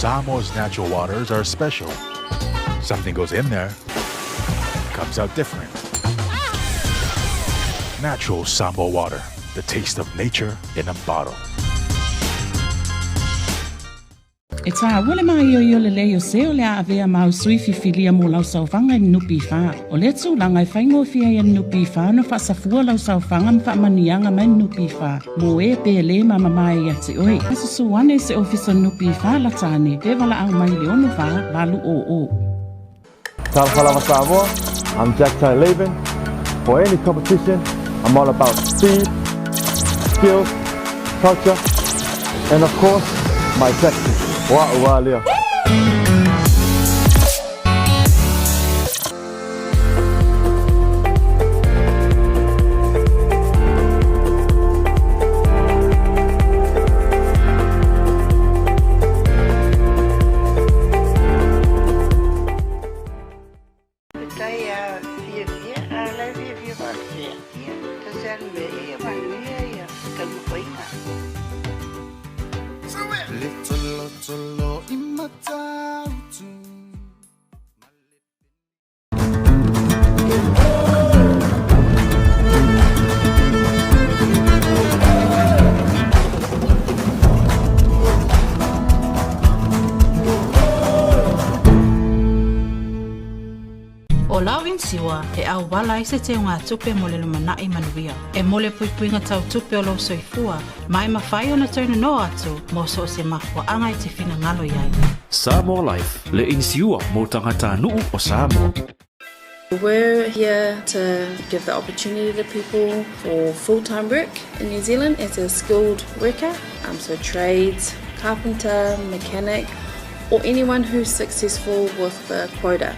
Samoa's natural waters are special. Something goes in there, comes out different. Natural Samoa water, the taste of nature in a bottle. E tāua le māioio lelei o se o le a avea māu sui fifilia mo lau saofaga i NPF. O lea tulaga e faigofie ai e NPF ona faasafua lau saofaga ma faamanuiaga mai NPF mo e pe lē mamamae ia te oe. Susu ane i se ofisa NPF lata ane pe valaau mai i le 64 800. Talofa lava Samoa, I'm Jack Tai Laban. For any competition, I'm all about speed, skills, culture, and of course, my tactics. Wa ua lea. Faafetai a fiafia, a la e fiafia faapea, ia, tasi lava le mea, ia manuia ia taumafaiga. ʻO lau Insiwa e ʻauwala ai se teugatupe mo le lumanai manuia. E mo le puipuiga tau tupe o lou soifua, ma e mafai ona toe nonoa atu mo so o se mafuaaga e te finagalo i ai. Samoa Life, le inisiua mo tagatanuu o Samoa. We're here to give the opportunity to people for full-time work in New Zealand as a skilled worker, um, so trades, carpenter, mechanic, or anyone who's successful with the quota.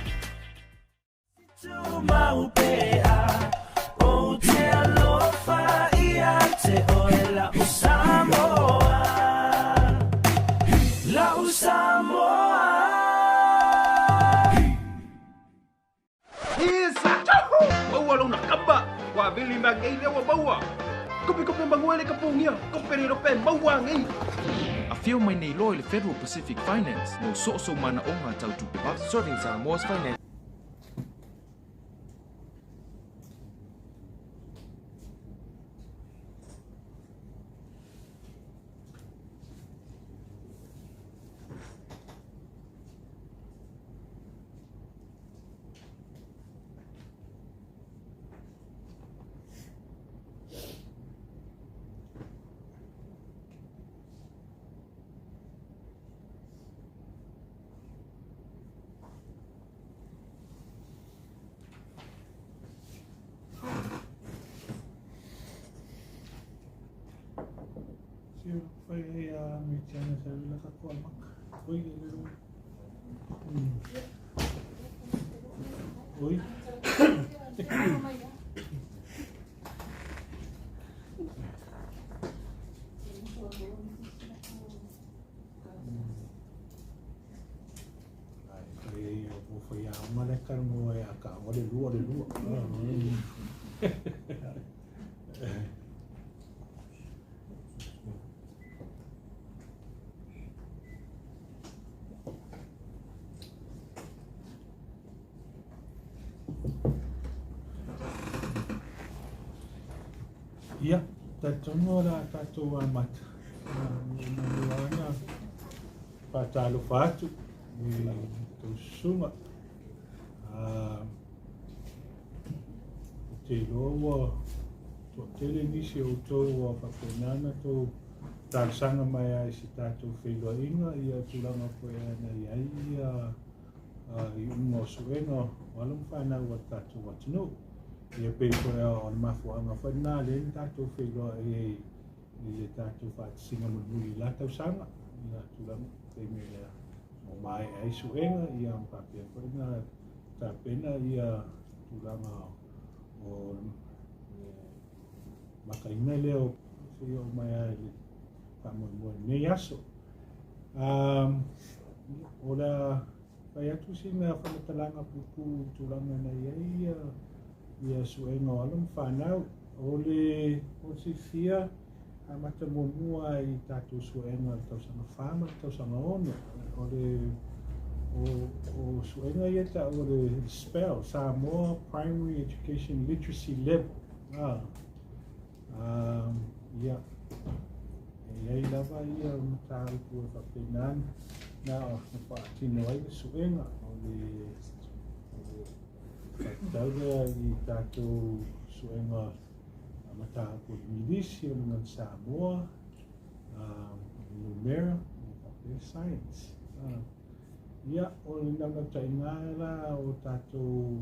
Maua lona kaba, ua vili mea ngei lea ua maua. Kope kope manguele ka pongia, kope le rope maua ngei. Afio mai nei loa i le Federal Pacific Finance mo soosoo manaoga tau tupe Serving Samoa's financial Ia, talitonu o le a tatou amata. Muamua ona faatalofa atu i tou susuga. Ou te iloa ua toatele nisi o outou ua faapena ona tou talosaga mai lava i se tatou feiloaiga ia tulaga foi ana i ai ia iuga o suega o alo ma fanau a le tatou atunuu. Ia pei foi o le mafuaaga foi lena lea na tatou feiloai ai i le tatou faatasiga mulimuli i la tausaga ia tulaga taimi lea ua maea ai suega ia ma faapea foi na tapena ia tulaga o le makaina lea o seia oo mai lava i le faamoemoe i lenei aso. O le a fai atu sina faamatalaga puupuu i tulaga na i ai ia, ia suega o alo ma fanau. O le o silafia, Amata muamua i tatou suega o le tausaga 4 ma le tausaga 6. O le o suega ia ta'u o le SPELL, Samoa Primary Education Literacy Level. Ia, e i ai lava ia mataupu e faapena na faatino ai le suega o le faatatau lea i tatou suega mataupu o le Igilisi, o le Gagana Samoa, numera, faapea science. Ia, o le naunautaiga la o tatou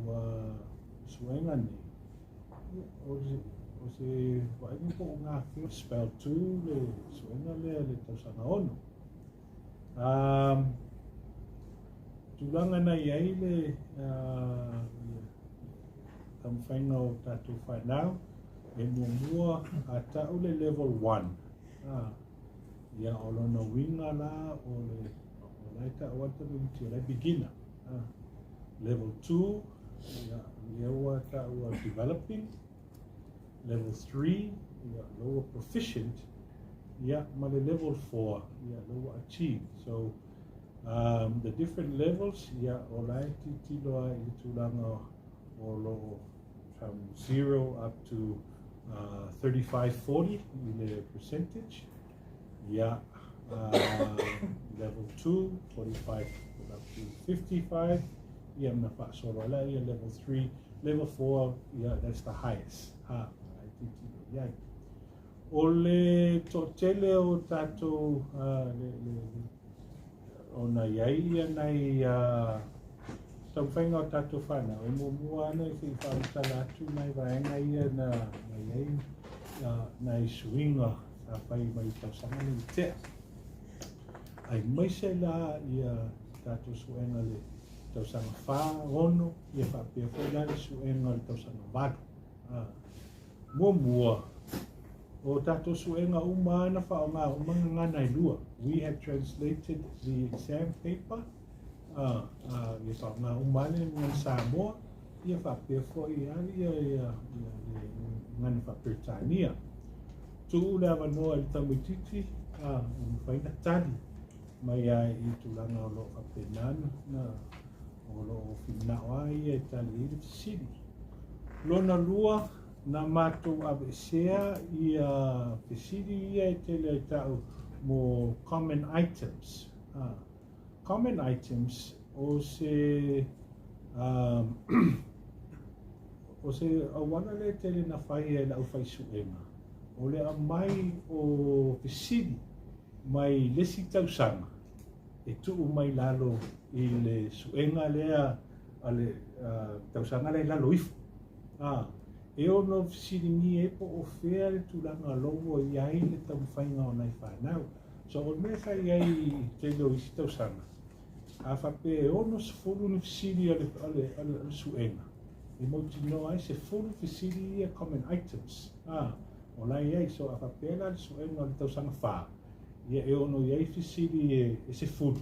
suega nei, o se vaaiga po o gafea SPELL 2 le suega lea i le tausaga 6. Tulaga na i ai le taumafaiga o tatou whanau, e muamua a ta'u le level 1. Ia, o lona uiga la o le o la e ta'u atu tamaiti o la e beginner. Level 2, ia, lea ua ta'u a developing. Level 3, ia, lower proficient. Ia, ma le level 4, ia, lower achieved. So, the different levels, ia, o la e tilotilo ai i le tulaga o lo from 0 up to 35, 40 i le percentage. Ia, level 2, 45 up to 55. Ia, na faasolo la ia level 3, level 4, ia, that's the highest. Ha, ai tilotilo i ai. O le toatele o tatou le ona i ai ia nai taumafaiga o tatou whanau. E muamua ana i se i faamatala atu nai vaega ia na i ai nai suiga sa fai mai i tausaga nei tea. Aemaise la ia tatou suega le tausaga 4, 6, ia faapea foi la le suega o le tausaga 8. Muamua, o tatou suega uma na faaaoga uma gagana e lua. We had translated the exam paper, ia faaaoga uma le gagana Samoa, ia faapea foi ia le gagana faa-Peretania. Tuu le avanoa i le tamaitiiti, e mafai ona tali mai ai i tulaga o lo o faapena na o lo o finao ai ia e tali ai le fesili. Lona lua, na matou aveesea ia fesili ia e tele ai ta'u mo common items. Common items o se o se auala le tele na fai e lau faisuega. O le aumai o fesili mai le isi tausaga e tuu mai lalo i le suega lea a le tausaga lea i lalo ifo. E ono fesiligia ai po o fea le tulaga logo i ai le taumafaiga o nai whanau. So o le mea sa i ai i tele o isi tausaga, a faapea e 60 ni fesili a le suega, e mautinoa ai 10 fesili ia common items. O la i ai, so a faapea la le suega o le tausaga 4, ia e ono i ai fesili e 10.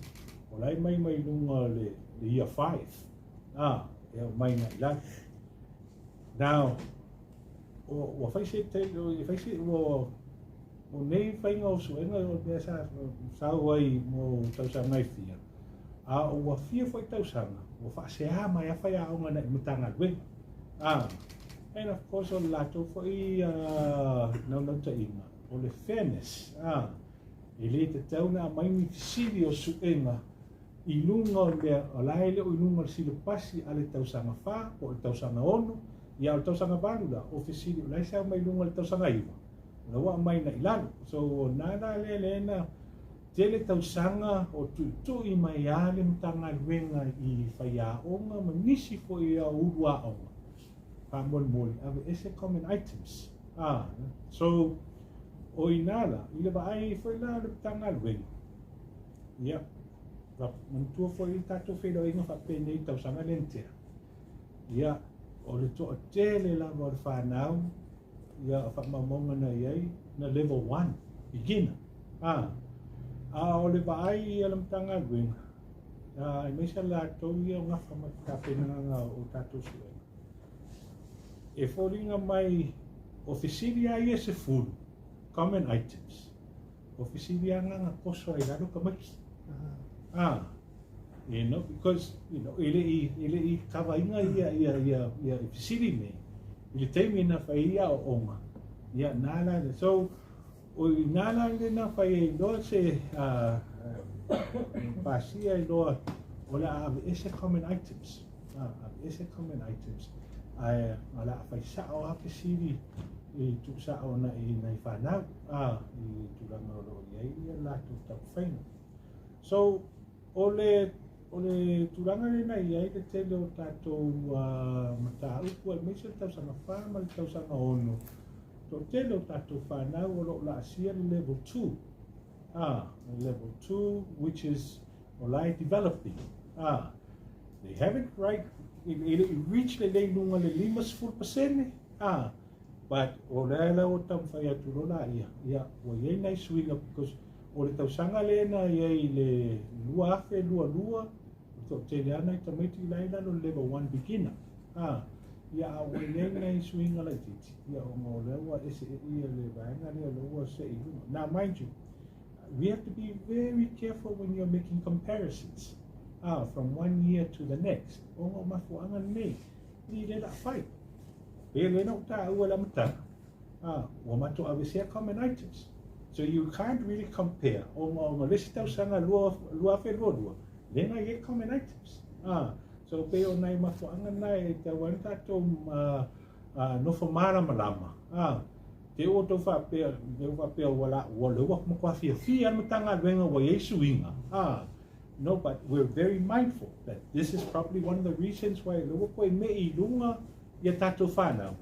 O la e mai mai luga o le year 5. E au mai ngai lalo. Now, ua fai se ua o nei faiga o suega o mea sa sau ai mo tausaga e fia. A ua fia foi tausaga, ua faasea mai a faiaoga na i Matagaluega. And of course o le latou foi naunautaiga, o le fairness. E le tatau na aumai ni fesili o suega i luga o le mea, o la e le o i luga o le silapasi a le tausaga 4, po o le tausaga 6, ia o le tausaga 8 la, o fesili o la e sau mai luga o le tausaga 9, o la ua aumai na i lalo. So, o nā la lea lea na tele tausaga o tuitui mai a le Matagaluega i whaiaonga ma nisi foi a ulu aonga. Faamolemole, aveese common items. So, o ina la, i le vaai foi la le Matagaluega. Ia, manatua foi i tatou feiloaiga faapenei tausaga lea na tea. Ia, o le toatele lava o le whanau, ia, o faamaumauga na i ai, na level 1, beginner. A o le vaai ia le Matagaluega, aemaise latou ia o gafa ma te tapenaga o tatou suega. E foliga mai o fesili a ia 10, common items, o fesili agaga toso ai lalo tamaiti. Ah, because, e le'i kavaina ia i fesili nei i le taimi na fai ai a'oa'oga ia na la. So o iná la lena fai ai loa se pasia ai loa o le a aveese common items, aveese common items, ae o le a faisa'o a fesili i tu'usa'o na i nai fanau i tulaga o lo'o i ai ia latou taumafaiga. So o le tulaga lena i ai le tele o tatou mataupu, aemaise le tausaga 4 ma le tausaga 6. To'atele o tatou fanau o lo'o la'asia le level 2, level 2, which is o la e developing. They haven't right e le'i reach lelei luga le 50%, but o lea la ua taumafai atu lo laia ia ua iai nai suiga, because o le tausaga lena i ai le 2022, o to'atele a nai tamaiti la i lalo le level 1 beginner. Ia, a ua iai nai suiga laitiiti ia ona o lea ua ese ia le vaega lea o ua se'i luga. Now, mind you, we have to be very careful when you're making comparisons from one year to the next, ona o mafua'aga lenei i le la'afai pe lena o tāua le amataga ua matou avesea common items. So you can't really compare ona le isi tausaga 2022 lena i ai common items. So pe o nai mafua'aga na e tau ai tatou nofo malamalama te o tou faapea le faapea ua la ua le ua matua fiafia le Matagaluega ua iai suiga. No, but we're very mindful that this is probably one of the reasons why le ua koe me i luga ia tatou whanau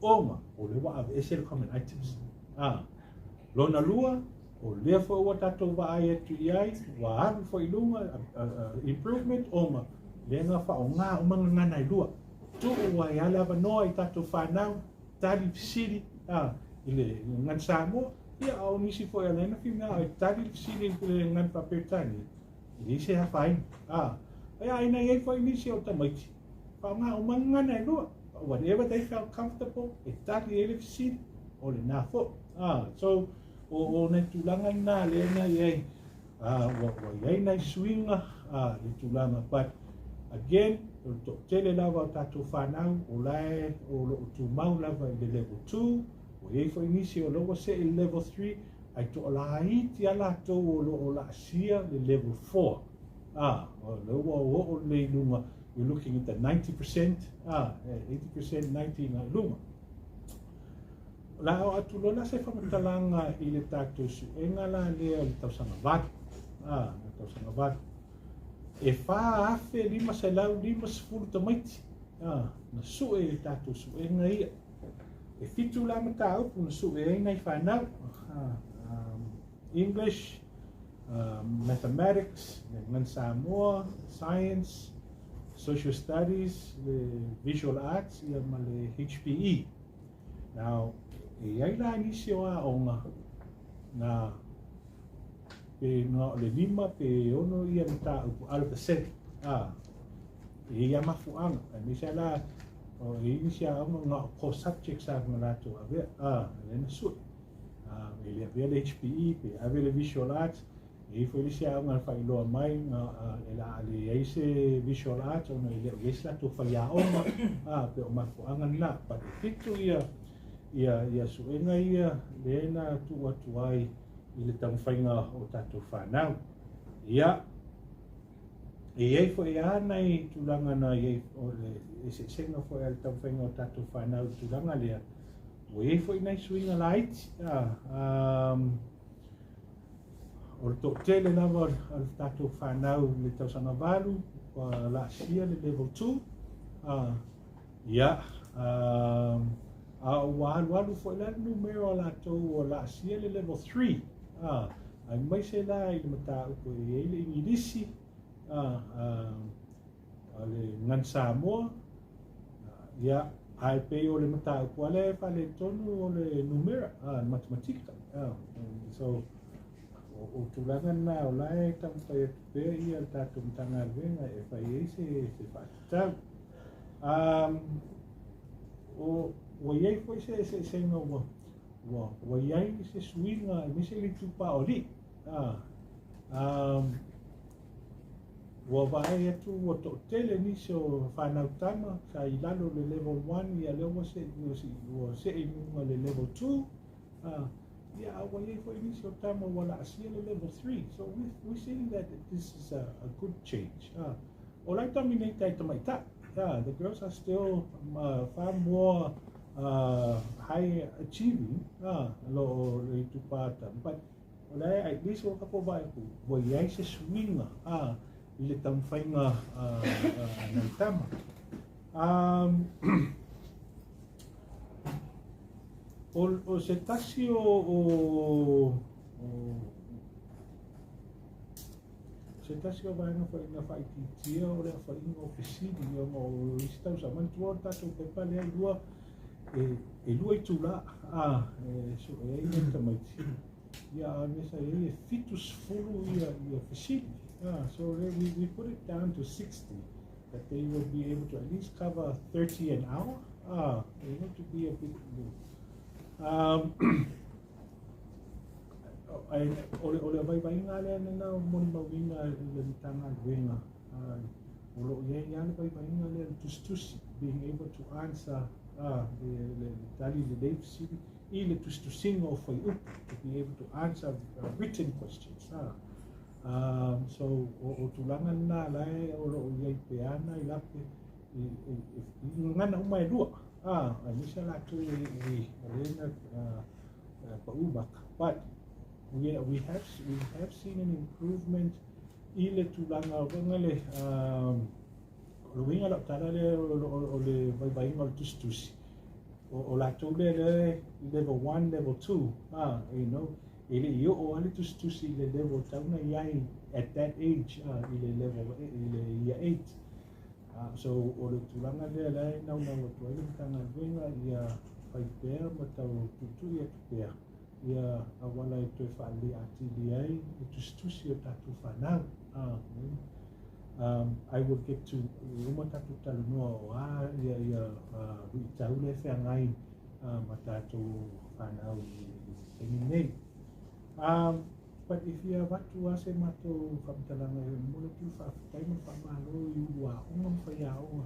ona o le ua aveese le common items. Lona lua, o lea foi ua tatou vaai atu i ai, ua alu foi i luga improvement ona lea na faaogā uma gagana e lua. Tuu ai ale avanoa i tatou whanau, tali fesili i le gagana Samoa, ia a o nisi foi alena whina e tali le fesili i le gagana Faaperetania, e leai se afaina. Ia aina i ai foi nisi o tamaiti, faaaogā uma gagana e lua. Whatever they felt comfortable, e tali ai le fesili, o le nā foi. So, o nai tulaga na lea na i ai, ua i ai nai suiga le tulaga. But again, o le to'atele lava o tatou fanau o lae o lo'o tumau lava i le level 2. Ua iai foi nisi o lo ua se'e i le level 3, ae to'alaiti a latou o lo'o la'asia le level 4. O le ua o'o lelei luga, you're looking at the 90%, 80%, 90 na luga. La o atu loa la se faamatalaga i le tatou suega la lea o le tausaga 8. Le tausaga 8. E 4,550 tamaiti na sue i le tatou suega ia. E 7 la mataupu na sue ai nai fanau. English, Mathematics, le Gagana Samoa, Science, Social Studies, le Visual Arts, ia ma le HPE. Now, e iai la nisi o a'oga na pe na o le 5 pe 6 ia mataupu out of the 7. E ia mafu'aga, aemaise la o e i nisi a'oga na o core subjects a na latou avea, lea na sue. E le avea le HPE, pe ave le Visual Arts, e i foi le isi a'oga na faailoa mai na e la le iai se Visual Arts ona e le o iai se latou faiaoga, pe o mafua'aga lena. But e 7 ia suega ia lea na tuu atu ai i le taumafaiga o tatou fanau. Ia, e iai foi a nai tulaga na iai o le eseesega foi a le taumafaiga o tatou fanau i le tulaga lea, ua iai foi nai suiga laiti. O le to'atele lava o le tatou fanau i le tausaga 8 ua la'asia le level 2. Ia, a ua alualu foi la le numera o latou ua la'asia le level 3, aemaise la i le mataupu e i ai le Igilisi, le Gagana Samoa, ia, ae pei o le mataupu a lea e faaletonu o le numera, le matematika. So, o tulaga na o la e taumafai atu pea ia le tatou Matagaluega e fai ai se faatatau. O, ua iai foi se eseesega ua Ua, ua i ai se suiga aemaise le itupa o alii. Ua vaai atu ua toatele nisi o fanau tama sa i lalo le level 1, ia lea ua see, ua see i luga le level 2. Ia, a ua i ai foi nisi o tama ua laasia le level 3. So we seeing that this is a good change. O lai dominate ai tamaitai. Yeah, the girls are still far more high achieving lo o le itupa tama. But o le at least ua tatou vaai atu, ua i ai se suiga i le taumafaiga a nai tama. O se tasi o se tasi o vaega foi na faaitiitia o le aofaiga o fesili ona o isi tausaga. Manatua o le tatou pepa lea e lua, e 2 itulā e sue ai nai tamaiti. Ia, a o le mea sa i ai e 70 ia fesili. So we put it down to 60 that they would be able to at least cover 30 an hour, to be a bit o le vaivaiga lea na molimauina i le Matagaluega, o loo i ai lava le vaivaiga lea, le tusitusi, being able to answer le tali lelei fesili i le tusitusiga o fuaiupu, to be able to answer written questions. So o tulaga lena lae o loo i ai peana i lape i gagana uma e lua, aemaise latou i o lea na pau maka. But we have seen an improvement i le tulaga o le o le uiga lau tala lea o le vaivaiga o le tusitusi o latou lea le level 1, level 2, e le i oo le tusitusi i le level tau na i ai at that age, i le level i le year 8. So o le tulaga lea la e naunau atu ai le Matagaluega ia fai pea ma tau tuitui atu pea ia auala e toe faalelei atili ai le tusitusi o tatou fanau. I will get to uma tatou talanoa o a ia luitau le feagai ma tatou fanau i taimi nei. But if ia avatu a se matou faamatalaga e momoli atu le faafetai ma le faamalo i ulu aoga ma faiaoga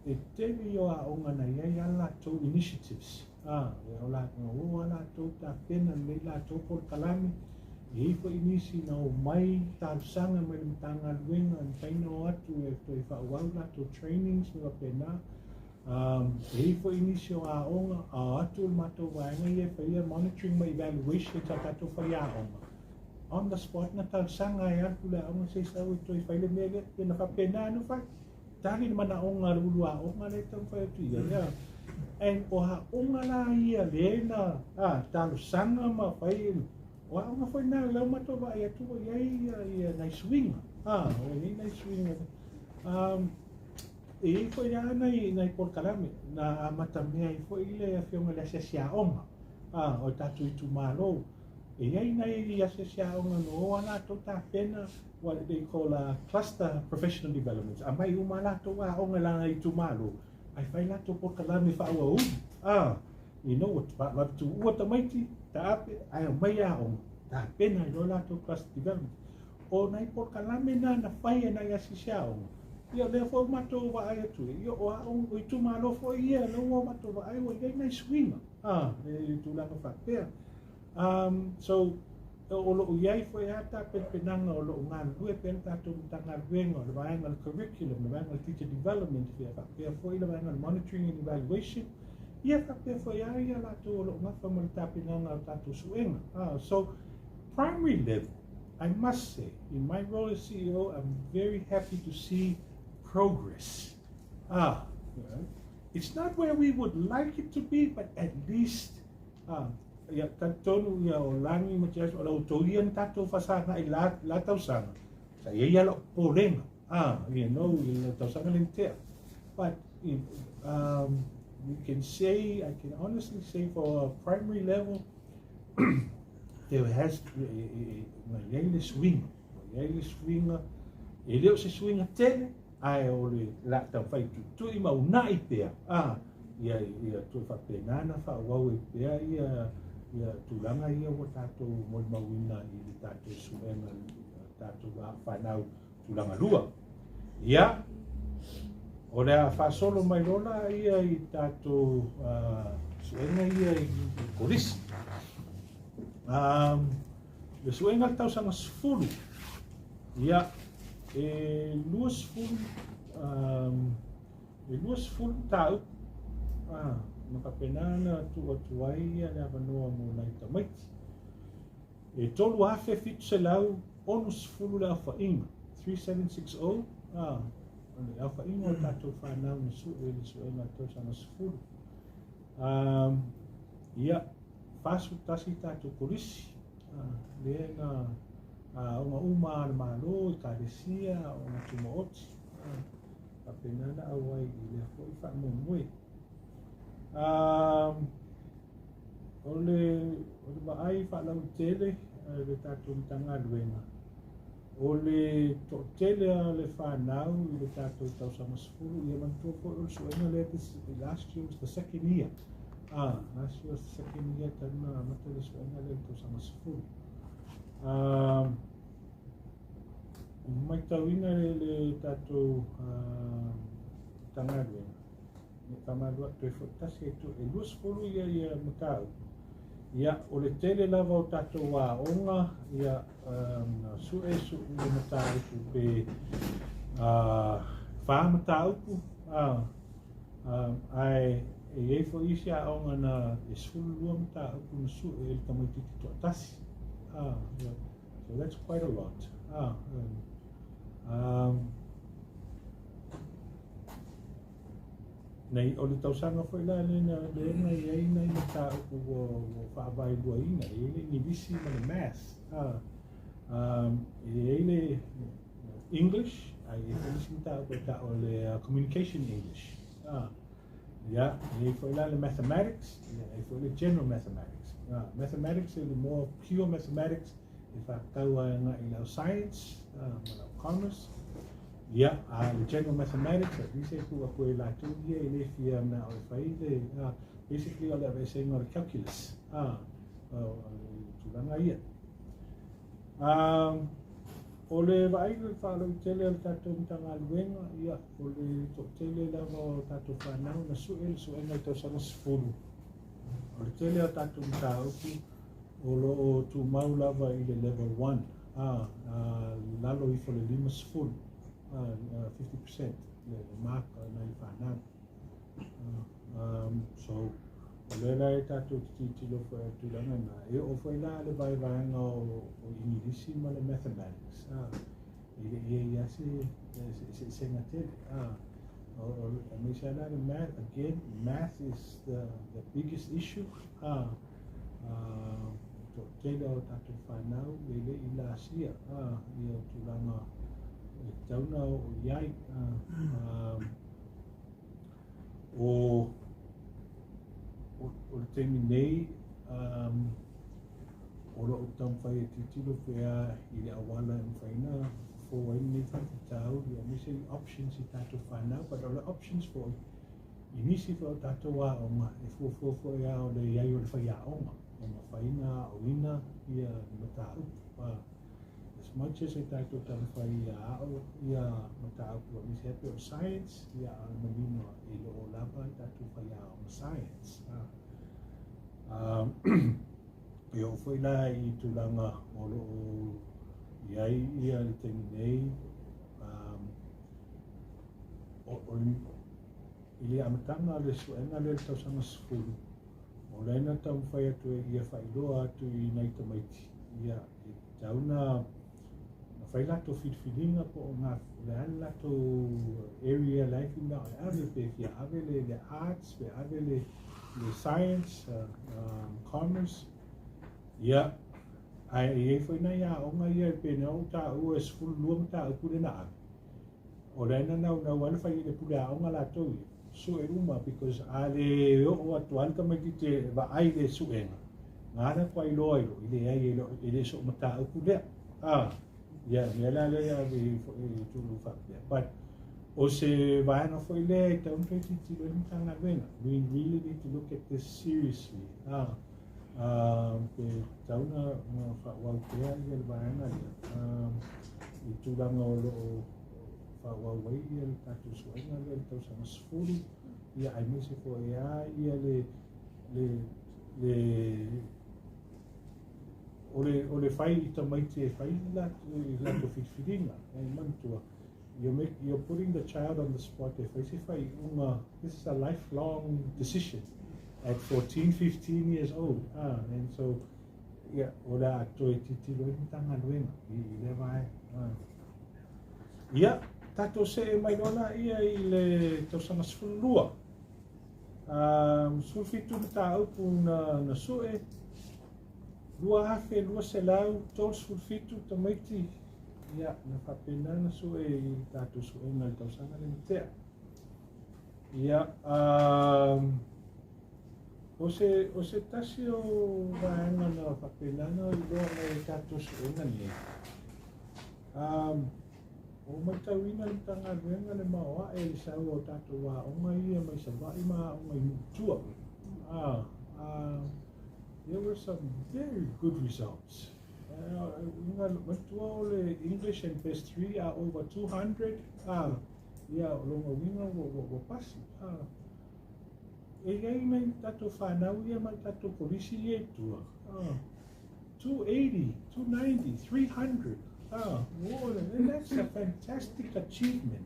e tele i o aoga na i ai a latou initiatives. O la o a latou tapena lelei latou polokalame, e i ai foi nisi na omai talosaga mai le Matagaluega e mafai ona o atu e toe faaauau latou trainings ma faapena. E i ai foi nisi o aoga a o atu le matou vaega ia e faia monitoring ma evaluation sa tatou faiaoga on the spot na talosaga ai alu le aoga se i sau e toe fai le mea lea ia na faapena na fai tali le manaoga a le ulu aoga lea e taumafai atu ia ia. And o aoga la ia le na talosaga ma fai o aoga foi na lea ua matou vaai atu ua i ai ia nai suiga, ua i ai nai suiga. E i ai foi lava nai polokalame na amatamea ai foi le afioga i le asiasi aoga o tatou itumalo. E i ai nai asiasi aoga na o a latou tapena what they call a cluster professional development. Aumai uma latou aoga i lana itumalo ae fai latou polokalame faaauauina. Ua tuua tamaiti taape ae aumai aoga tapena ai loa latou cluster development. O nai polokalame na na fai e nai asiasi aoga ia lea foi ua matou vaai atu ia o aoga o itumalo foi ia lea ua matou vaai ua i ai nai suiga e tulaga faapea. So o loo i ai foi a tapenapenaga o loo galulue pea le tatou Matagaluega o le vaega o le curriculum, le vaega o le teacher development, ia faapea foi le vaega o le monitoring and evaluation, ia faapea foi a ia latou o loo gafa ma le tapenaga o tatou suega. So primary level, I must say, in my role as CEO, I'm very happy to see progress. It's not where we would like it to be, but at least ia talitonu ia o lagi ma te aso o la outou ia na tatou fasaga i la, la tausaga. Sa ia ia lau popolega. I le tausaga le tea. But we can say, I can honestly say for a primary level, there has, ua i ai le suiga. Ua i ai le suiga, e le o se suiga tele, ae o le la taumafai tuitui ma uunai pea. Ia toe faapena na faaauau ai pea ia Ia tulaga ia ua tatou molimauina i le tatou suega tatou fanau tulaga lua. Ia, o le a faasolo mai loa ia i tatou suega ia i kolisi. Le suega le tausaga 10, ia, e 20, e 20 mataupu, na faapena ona tuu atu ai ia le avanoa mo nai tamaiti. E 3,760 le aofaiga, 3760, o le aofaiga o tatou fanau na sue i le suega tausaga 10. Ia, 41 tatou kolisi, lea na aoga uma a le Malo, ekalesia, aoga tumaoti, faapena na auai i lea foi faamoemoe. O le vaai faalautele le tatou Matagaluega, o le toatele a le fanau i le tatou tausaga 10, ia manatua foi o le suega lea, this last year was the second year. Last year was the second year talu na amata le suega lea i le tausaga 10. Matauina le tatou Matagaluega, e faamalua atu ai foi tasi e 20 ia mataupu. Ia, o le tele lava o tatou aoga, ia, na sue ia mataupu pe 4 mataupu, ae e i ai foi isi aoga na e 12 mataupu na sue e le tamaitiiti toatasi. So that's quite a lot. Nei, o le tausaga foi la le na le na i ai nai mataupu ua faavaeluaina, e i ai le Igilisi ma le Math. E i ai le English, ae i ai foi isi mataupu e tau o le Communication English. Ia, e i ai foi la le Mathematics, ia, e i ai foi le General Mathematics. Mathematics e le more pure mathematics, e whakatau ai ngā i lau science, ma lau commerce. Ia, le general mathematics, at least e tuu atu e latou ia e le fia na o e whai le, basically o le aveeseina o le calculus, o le tulaga ia. O le vaai le faalautele o le tatou Matagaluega, ia, o le toatele lava o tatou fanau na sue le suega i tausaga 10. O le tele o tatou mataupu o lo o tumau lava i le level 1, lalo ifo le 50, 50% le mark o nai fanau. So, o lea la e tatou te tilotilo foi i tulaga na, e oo foi la le vaevaega o Igilisi ma le Mathematics. E le i ai lava se eseesega tele. Aemaise la le math, again, math is the biggest issue. Toatele o tatou fanau e le i lasia ia tulaga e tatau ona oo i ai. O le taimi nei, o lo o taumafai e tilotilo pea i le auala e mafai ona fofo ai lenei faafitauli, aemaise i options i tatou fanau, but o le options foi, i nisi foi o tatou aoga, e fuafua foi lava o le i ai o le faiaoga, e mafai ona aoina ia le mataupu. As much as e tatou taumafai ia ao ia mataupu aemaise ai pei o le science, ia a o le manino e le o lava tatou faiaoga science. E oo foi la i tulaga o lo o i ai ia le taimi nei, i le amataga o le suega lea i le tausaga 10, o lea na taumafai atu e ia faailoa atu i nai tamaiti, ia, e tatau na fai latou filifiliga po o le a le latou area la e fia e ave, pe fia ave le arts, pe ave le science, commerce. Ia, ae e i ai foi nai aoga ia e pei ona ou taua e 12 mataupu lea na ave. O lea na naunau ai le fai i le pule aoga latou ia, sue uma, because a le oo atu lava le tamaitiiti e vaai le suega, na ala ku ailoa i lo, i leai e le so mataupu lea. Ia, mea la lea ave i tulu faapea. But, o se vaega foi lea e tatau ona toe tilotilo ai le Matagaluega. We really need to look at this seriously. Pe tatau ona faaauau pea le vaega lea i tulaga o lo o faaauau ai le tatou suega lea i le tausaga 10, ia aemaise foi lava le o le fai i tamaiti e fai i latou filifiliga. E manatua, you're putting the child on the spot e fai se faaiuga. This is a lifelong decision at 14, 15 years old. And so, ia, o le a toe tilotilo ai le Matagaluega i lea vaega. Ia, tatou see mai loa laia i le tausaga 12. 17 mataupu na sue, 2,237 tamaiti, ia, na faapena na sue i tatou suega i le tausaga lea na tea. Ia, o se tasi o vaega na faapena na iloa mai e tatou suega nei. Ua matauina le Matagaluega le maoae i le sau o tatou aoga ia mai Savaii ma aoga i nuu i tua. There were some very good results. Manatua o le English and Best 3 are over 200. Ia, o lona uiga ua pasi. E i ai nai tatou fanau ia mai tatou kolisi ia i tua. 280, 290, 300. And that's a fantastic achievement.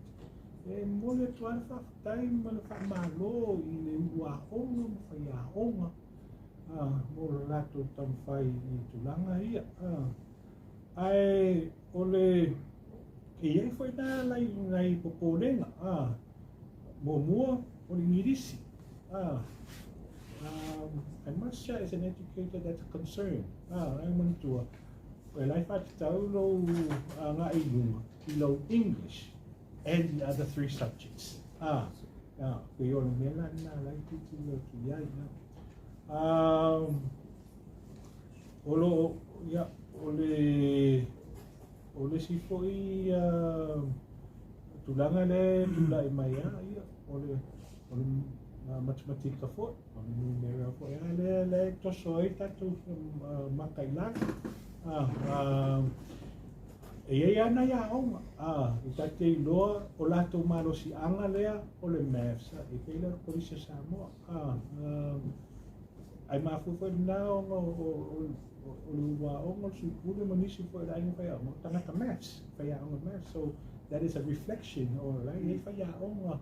E momoli atu lava le faafetai ma le faamalo i le uluaoga ma faiaoga mo le latou taumafai i tulaga ia. Ae o le e i ai foi na nai popolega. Muamua o le Igilisi. I must say, as an educator, that's a concern. Ai manatua, e lai faatatau lou agai i luga i lou English and the other three subjects. Pei o le mea la lena lai tilotilo atu i ai. O lo, ia, o le isi foi tulaga lea tulai mai a, ia, o le matematika foi, o le numera foi a lea toso ai tatou maka i lalo. E i ai lava nai aoga i tate iloa o latou malosiaga lea o le maths, e pei lea o le Kolisi o Samoa. Ae mafua foi lena ona o le uluaoga o le Sui Pule ma nisi foi o le aiga faiaoga, o tagata maths, faiaoga maths. So that is a reflection o la e i ai faiaoga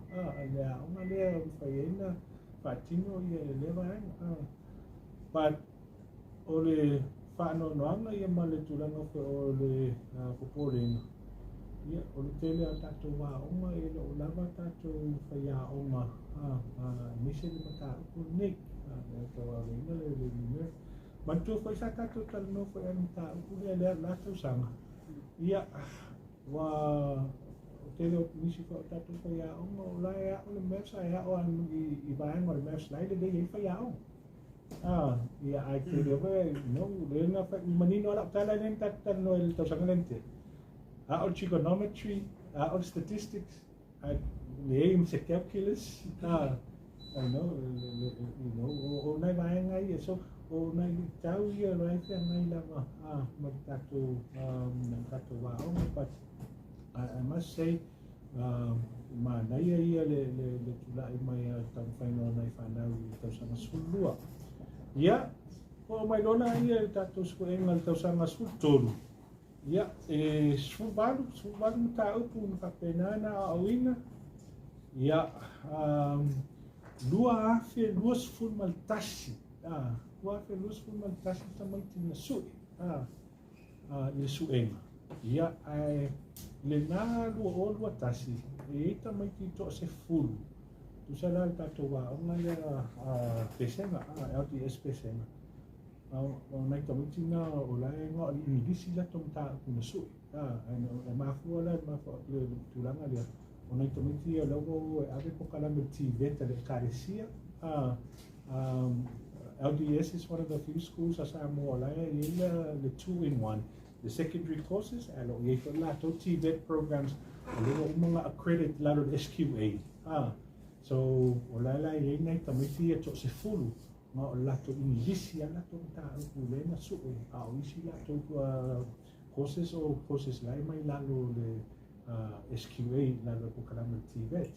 le aoga lea e mafai ai ona faatino ia lea vaega. But o le faanoanoaga ia ma le tulaga foi o le popolega, ia, o le tele o tatou aoga e le o lava tatou faiaoga aemaise le mataupu lenei e tauaveina le numera. Manatua foi sa tatou talanoa foi i le mataupu lea lea la tausaga. Ia, ua o tele o nisi foi o tatou faiaoga o la e ao le maths ae ao i vaega o le maths la e lelei ai faiaoga. Ia, ae tele foi, lea na manino lava lau tala lea na tatou talanoa i le tausaga lea na tea. Ao le trigonometry, ao le statistics, ae leai ma se calculus. I know, o nai vaega ia. So, o nai luitau ia o la e feagai lava ma le tatou aoga. But I must say, manaia ia le tulai mai a le taumafaiga o nai fanau i le tausaga 12. Ia, oo mai loa laia i le tatou suega i le tausaga 13. Ia, e 18, 18 mataupu na faapena na aoaoina. Ia, 2,021, 2,021 tamaiti na sue i le suega. Ia, ae lena 2021, e i ai tamaiti 10. Tusa la le tatou aoga lea Pesega, LDS Pesega. O nai tamaiti na o la e na o le Igilisi latou mataupu na sue. E mafua la le tulaga lea. O nai tamaiti ia la ua o e ave polokalame TVET a le Ekalesia. LDS is one of the few schools a Samoa la e i ai le 2-in-1. The secondary courses, ae o lo o i ai foi latou TVET programs o lea ua uma ona accredit lalo le SQA. So, o la la e i ai nai tamaiti ia 10. Na o le latou Igilisi a latou mataupu lea na sue, a o isi latou courses o courses la e mai lalo o le SQA, lalo o le polokalame o le TVET.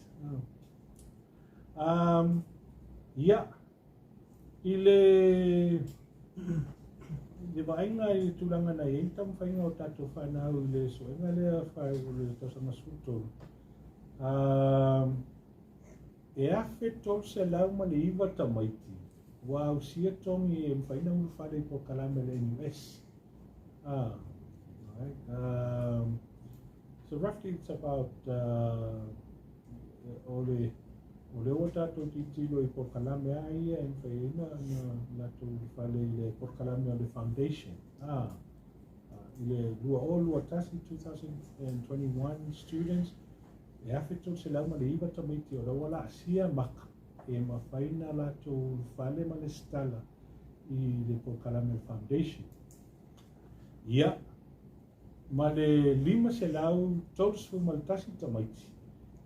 Ia, i le le vaaiga i le tulaga na i ai le taumafaiga o tatou fanau i le suega lea fai o le tausaga 13, E 1309 tamaiti ua ausia togi e mafai ona ulufale i polokalame a le NUS. Ah, alright. So roughly it's about o le o lea ua tatou tilotilo i polokalame a ia e mafai ai ona latou ulufale i le polokalame o le foundation. Ah, i le 2021, 2021 students, E 1309 tamaiti o la ua laasia maka e mafai na latou ulufale ma lesitala i le polokalame o le Foundation. Ia, ma le 531 tamaiti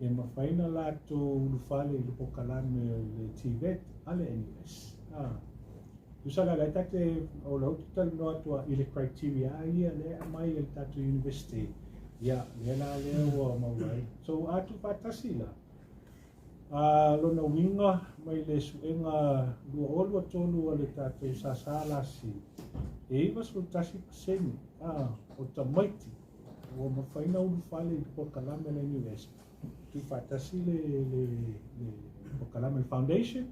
e mafai na latou ulufale i le polokalame o le TVET a le NUS. Ah. Tusa la, la e tate, o la ou te talanoa atu i le criteria ia lea e aumai e le tatou university, ia, lea la lea ua maua ai. So, a tuufaatasi la, a lona uiga mai le suega 2023 a le tatou SSLC, e 91% a, o tamaiti ua mafai ona ulufale i le polokalame a le NUS, tuufaatasi le, le, le polokalame le foundation,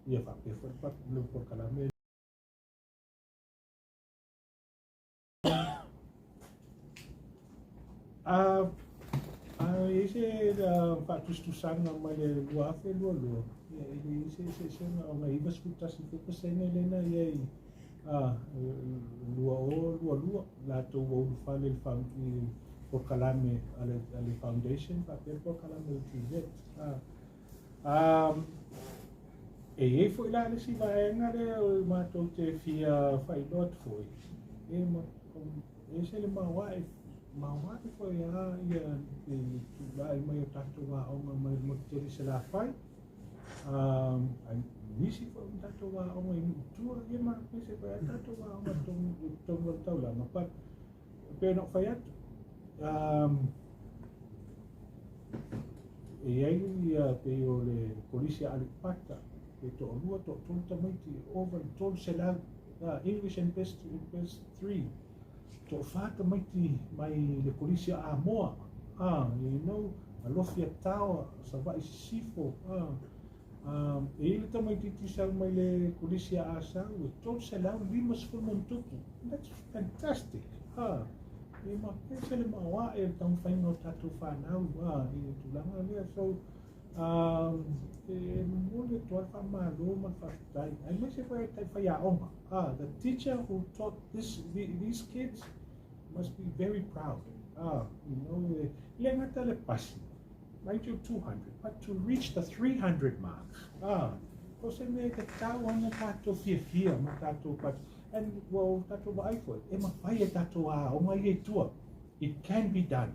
ia faapea foi le polokalame. A i ai se faatusatusaga mai le 2022, ia e leai se eseesega ona e 91 foi pasene lea na i ai 2022 latou ua ulufale i le polokalame a le foundation faapea le polokalame a le TVET. E i ai foi la le isi vaega lea matou te fia faailoa atu foi, e ese le maoae, maoae foi lava ia le tulai mai o tatou aoga mai le motu tele i Salafai, ai nisi foi o tatou aoga i nuu i tua, ia ma ese foi lava tatou aoga i totonu o le taulaga, but e pei ona ou fai atu, E i ai ia pei o le Kolisi a Aleipata, pe toalua, toatolu tamaiti e ova i le 300, English and Best, Best 3, toafa tamaiti mai le Kolisi a Amoa, you know, Alofi Ataoa, Savaii Sisifo, e i ai le tamaitiiti sau mai le Kolisi a Asau e 350 ma ona tupu. That's fantastic. E mapese le maoae o le taumafaiga o tatou fanau i le tulaga lea. So, e momoli atu lava le faamalo ma le faafetai, aemaise foi o faiaoga. The teacher who taught this, these kids must be very proud. E le gata le pasi, mind you 200, but to reach the 300 marks. O se mea e tatau ana tatou fiafia ma tatou pasi. And ua o tatou vaai foi, e mafai e tatou aoga ia i tua. It can be done.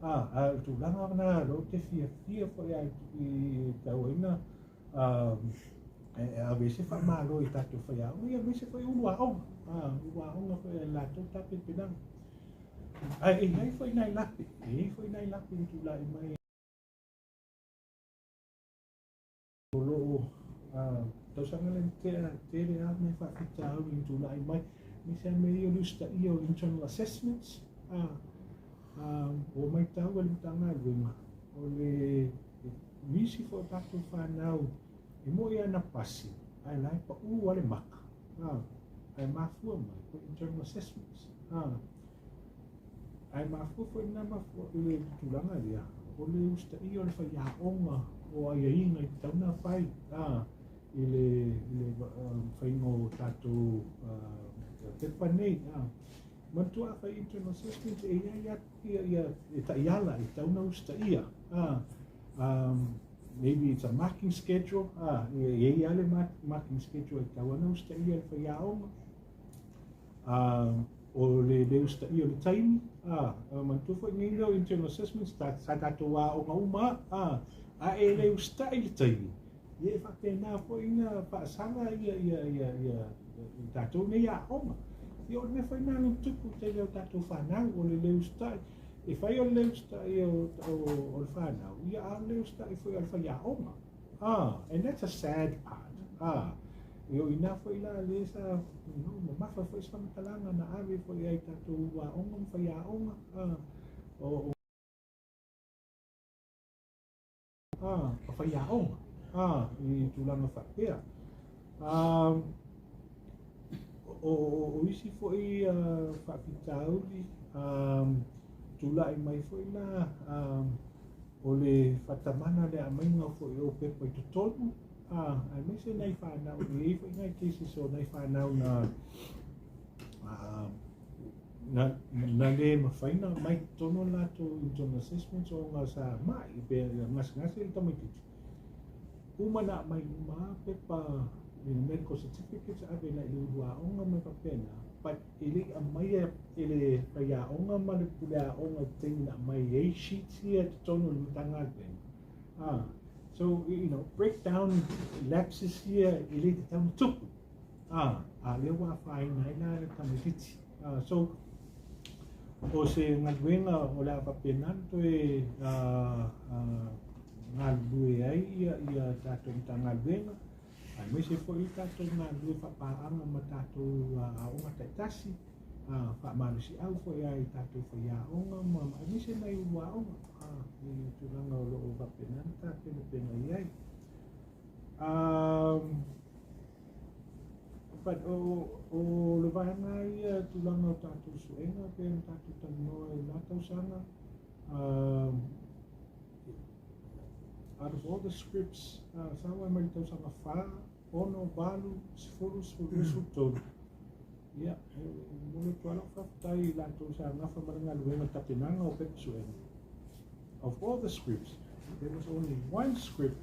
A o le tulaga lena o lea ou te fiafia foi a i tau ai na e ave ai se faamalo i tatou faiaoga, ia aemaise foi ulu aoga. Ulu aoga foi a latou tapenapenaga. Ae e i ai foi nai lape, e i ai foi nai lape i tulai mai. O lo o tausaga lea na tea, tele lava nai faafitauli na tulai mai, aemaise lava mea ia o le usitaia o internal assessments. Ua matau e le Matagaluega, o le nisi foi o tatou fanau e moi lava na pasi, ae la e pau lava le maka, ae mafua mai o internal assessments. Ae mafua foi lena mafua i le tulaga lea, o le usitaia o le faiaoga o aiaiga e tatau ona fai i le faiga o tatou pepa nei. Manatua a fai internal assessment e i ai ia e taiala e tatau ona usitaia. Maybe it's a marking schedule, e i ai lava le marking schedule e tatau ona usitaia e le faiaoga. O le le usitaia o le taimi, manatua foi nei mea o internal assessments, sa tatou aoga uma, a e le usitai le taimi, Ia e faapena foi na faasaga ia ia ia ia i tatou nei aoga. Ia o le mea foi lena na tupu i le tele o tatou fanau, o le le usitai. E fai o le le usitai o, o, o le fanau, ia a o le le usitai foi o le faiaoga. Ah, and that's a sad part. Ah, e o ina foi la le sa, you know, mamafa foi se faamatalaga na ave foi ai tatou aoga ma faiaoga. Ah, o, ā, ka whaiaoga, ā, i tulaga faapea. Ā, o, o, o isi foi uh, faafitauli, ā, tulai mai foi la, ā, o le faatamala le aumaiga foi o pepa i totonu, ā, aemaise nai whānau, e i ai foi nai cases o nai whānau na, ā, Na, na le mafai na aumai totonu o latou internal assessments ona sa mai pe gasegase le tamaitiiti. Uma na aumai uma lava pepa medical certificates ave agai i le ulu aoga ma faapena, but e le i aumaia e le faiaoga ma le pule aoga i le taimi na aumai ai sheets ia i totonu o le Matagaluega. Ah, so, you know, breakdown lapses ia e le tatau ona tupu. Ā, a lea ua afaina ai la le tamaitiiti. Ā, so, o se galuega o le a faapena ona toe ā, ā, galulue ai ia, ia tatou Matagaluega, aemaise foi le tatou galulue faapaaga ma tatou aoga taitasi, ā, faamalosiau foi lava i tatou faiaoga ma, aemaise nai ulu aoga, ā, i tulaga o lo o faapena ona tapenapena i ai. Um, but o, o le vaega ia tulaga o tatou suega pe ona tatou talanoa i la tausaga, um, out of all the scripts, uh, sa mai mai le tausaga 4, 6, 8, 10, 12, 13. Ia, e momoli atu lava lau faafetai i latou sa gafa ma le galuega tapenaga o pepa suega. Of all the scripts, there was only one script